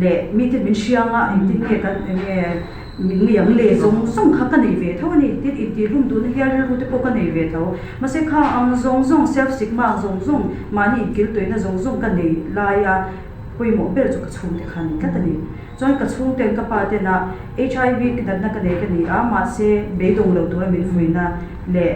Speaker 6: leh mite min hrianga engtin nge kan enge Min ngai ang le zawng zawng kha ka nei ve tho a ni. Tin, intihhlum duhna hial rilru te pawh ka nei ve tho. Mahse kha ang zawng zawng, self stigma ang zawng zawng, mahni inkiltuaina zawng zawng ka nei lai a pawimawh ber chu ka chhungte kha a ni tlat a ni. Chuan ka chhungten ka pa tena HIV natna ka nei ka ni a, mahse beidawng lo tura min vuina leh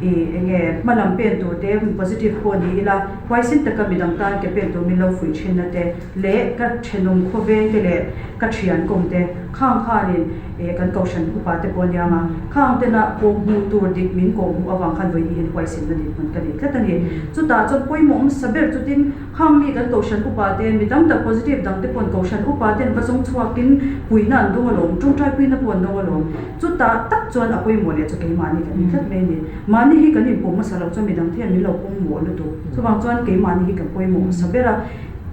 Speaker 6: i enge hma lam pen tur te positive pawh ni ila huaisen taka midang tan ke pen tur min lo fuih thinna te leh ka thenawm khawveng te leh ka thian kawm te khang khanin eh kan kohhran upa te pawh aniang a, khang tena kawh hmuh tur dik min kawh hmuh avang khan vawiin hian huaisenna dinhmun ka nei tlat a ni. Chutah chuan pawimawh hmasa ber chutin khang mi kan kohhran upa te mi tam tak positive dang te paw'n kohhran upa ten va zawng chhuakin puihna an dawng alawm, tawngtai puihna pawh an dawng alawm. Chutah tak chuan a pawimawh leh chu keimahni kan ni tlat mai a ni. Mahni hi kan inpawm hmasa loh chuan midang te hian min lo pawm mawh lutuk. Chuvang chuan keimahni hi kan pawimawh hmasa ber a.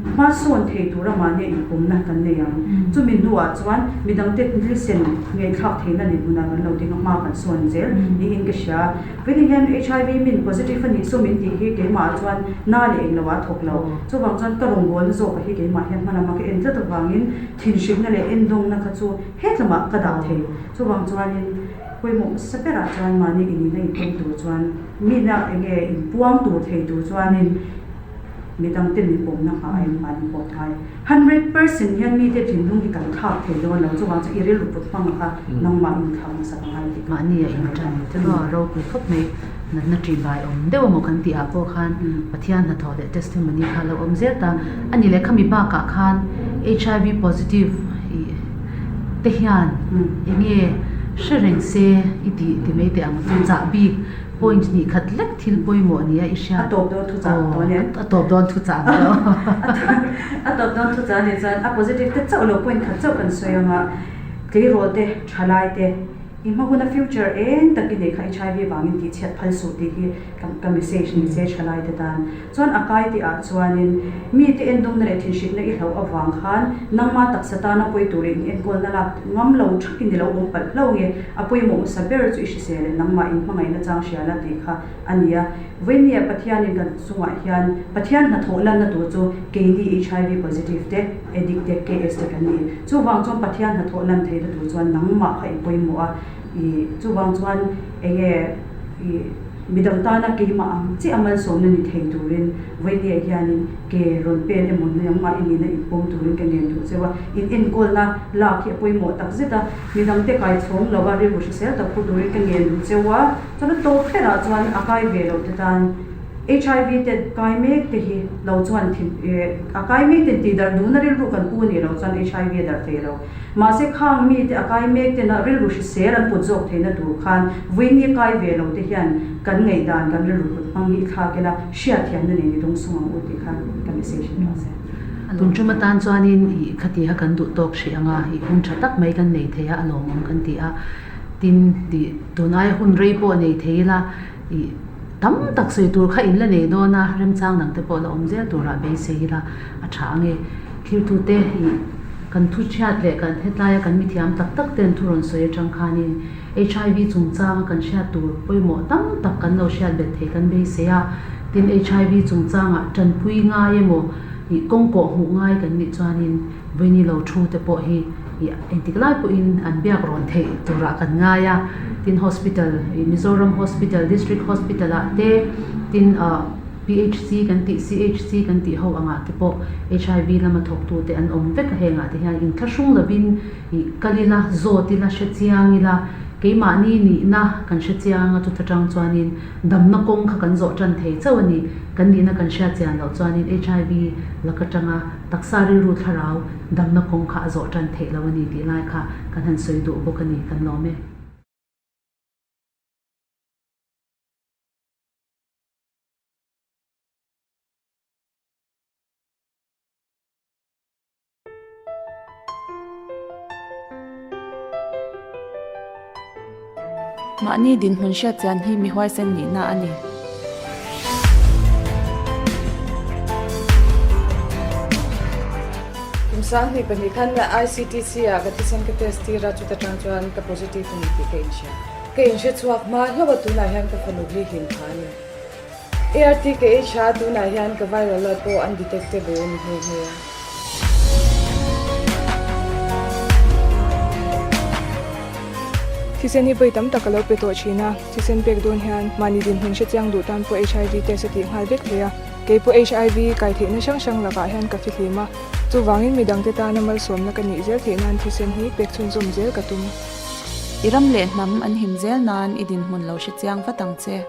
Speaker 6: Hmasawn thei tura mahni inpawmna kan nei ang. Chumi hnuah chuan midangte listen ngaihthlak theihna ni hmunah kan lo ding a, hma kan sawn zel niin ka hria. Veni hian HIV min positive a nih chu min tih hi keimahah chuan na leh englo ah a thawk lo. Chuvang chuan ka rawngbawlna zawkah hi keimah hian hma lama ka en tlat avangin thinhrikna leh endawngna kha chu hetlamah ka dah thei. Chuvang chuanin pawimawh hmasa berah chuan mahni inina inpawm tur chuan mina enge inpuang tur thei tur chuanin, Midangte min pawmna nghah aiin mahni pawh thai. 100% hian mite thinlung hi kan thlak thei dawn lo, chuvang chu i rilru put hmang kha nangmah in thlak hmasa ka ngai tih
Speaker 4: Mahni a intan te pawh a ropui khawp mai. Natna ṭih bai awm deuh emaw kan tih ah pawh khan Pathian hnathawh leh testimony kha a lo awm zel ta. A ni leh khami bakah khan HIV positive ih te hian enge hre reng se i tih ti mai teh ang chu chah bik. Point hnih khat lek thil pawimawh nia i hriat.
Speaker 6: A tawp dawn thu chah dawn em?
Speaker 4: A tawp dawn thu chah ang lo.
Speaker 6: A tawp dawn thu chah nih chuan a positive te chauh lo point khat chauh kan sawi ang a, tleirawl te, thalai te, i hma huna future eng tak i neih kha HIV vangin tih chhiat phal suh tih hi ka message ni se thalai te tan. Chuan a kai tih ah chuanin mite endawmna leh thinhrikna i hlauh avang khan nangma taksa tana pawi tur leh in enkawlna lak ngam lo thakin i lo awm palh hlauh nge a pawimawh hmasa ber chu i hrisel leh nangmah in hmangaihna chang hria la tih kha a ni a. Vawinia Pathianin kan chungah hian Pathian hnathawh lanna tur chu keini HIV positive te, addict te, KS te kan ni. Chuvang chuan Pathian hnathawh lan theihna tur chuan nangmah kha i pawimawh a, i chuvang chuan enge i. Midang tana keimah ang chiah a malsawmna ni thei turin Vawinia hianin ke rawn pen emaw nangmah i nihna inpawm turin ka ngen duh cheu a, in enkawlna lak hi a pawimawh tak zet a, midangte kai chhawng lo a rilru hrisel tak pu turin ka ngen duh cheu a, chuan a tawp berah chuan a kai ve loh te tan HIV te kai mek te hi lo chuan thin a kai mek ten tihdarh duhna rilru kan pu nih loh chuan HIV a darh thei lo. Mahse khang mite a kai mek tena rilru hrisel an put zawk theihna tur khan vuini kai ve lo te hian kan ngaihdan kan rilru put hmang hi i thlak ila hriatthiamna nen i dawng sung ang u tih kha ka message ni rawh se.
Speaker 4: Tun tum atan chuanin i khati kha kan duh tawk hrih ang a, i hun tha tak mai kan nei thei a, a lawmawm kan ti a, tin tih tun aia hun rei pawh nei thei ila i. Tam tak sawi tur kha in la nei dawn a, remchang dang te pawh la awm zel turah beisei ila a tha ang e. Thirtute ih kan thu chhiat leh kan hetlaia kan mithiam tak tak ten thu rawn sawi atang khanin HIV chungchanga kan hriat tur pawimawh tam tak kan lo hriat bet thei kan beisei a. Tin HIV chungchangah tanpui ngai emaw ih kawng kawh hmuh ngai kan nih chuanin Vawiini lo thu te pawh hi ih engtik lai pawhin an biak rawn theih turah kan ngai a, tin hospital ih Mizoram hospital district hospital ah te tin ah PHC kan tih CHC kan tih ho angah te pawh HIV lama thawktu te an awm vek a hengah te hian inthlahrung lovin ih kal ila zawt ila hre chiang ila keimahni nihna kan hre chiang a chuta tang chuanin damna kawng kha kan zawh tan thei chauh a ni kan nihna kan hriat chian loh chuanin HIV lak atanga Taksa rilru thlarau damna kawng kha a zawh tan theih lo a ni tih lai kha kan han sawi duh bawk a ni, kan lawm e.
Speaker 1: Mahni dinhmun hriat chian hi mi huaisen nihna a ni.
Speaker 2: Kum 2002 khan ICTC ah ka thisen ka test tir a, chuta tang chuan ka positive a ni tih ka inhria. Ka inhre chhuak hma hlauh a, tunah hian ka fanu hi hlim pha a ni. ART ka ei tha a, tunah hian ka viral load pawh undetectable a ni nghe nghe a.
Speaker 3: Thisen hi vawi tam tak a lo pe tawh thin a, thisen pek dawn hian mahni dinhmun hre chiang duh tan pawh HIV test a tih nghal vek thei a. Kei pawh HIV kai theihna hrang hrang lakah hian ka fihlim a, chuvangin midangte tana malsawmna ka nih zel theih nan thisen hi pek chhunzawm zel ka tum.
Speaker 1: I ram leh hnam an him zel nan i dinhmun lo hre chiang vat ang che.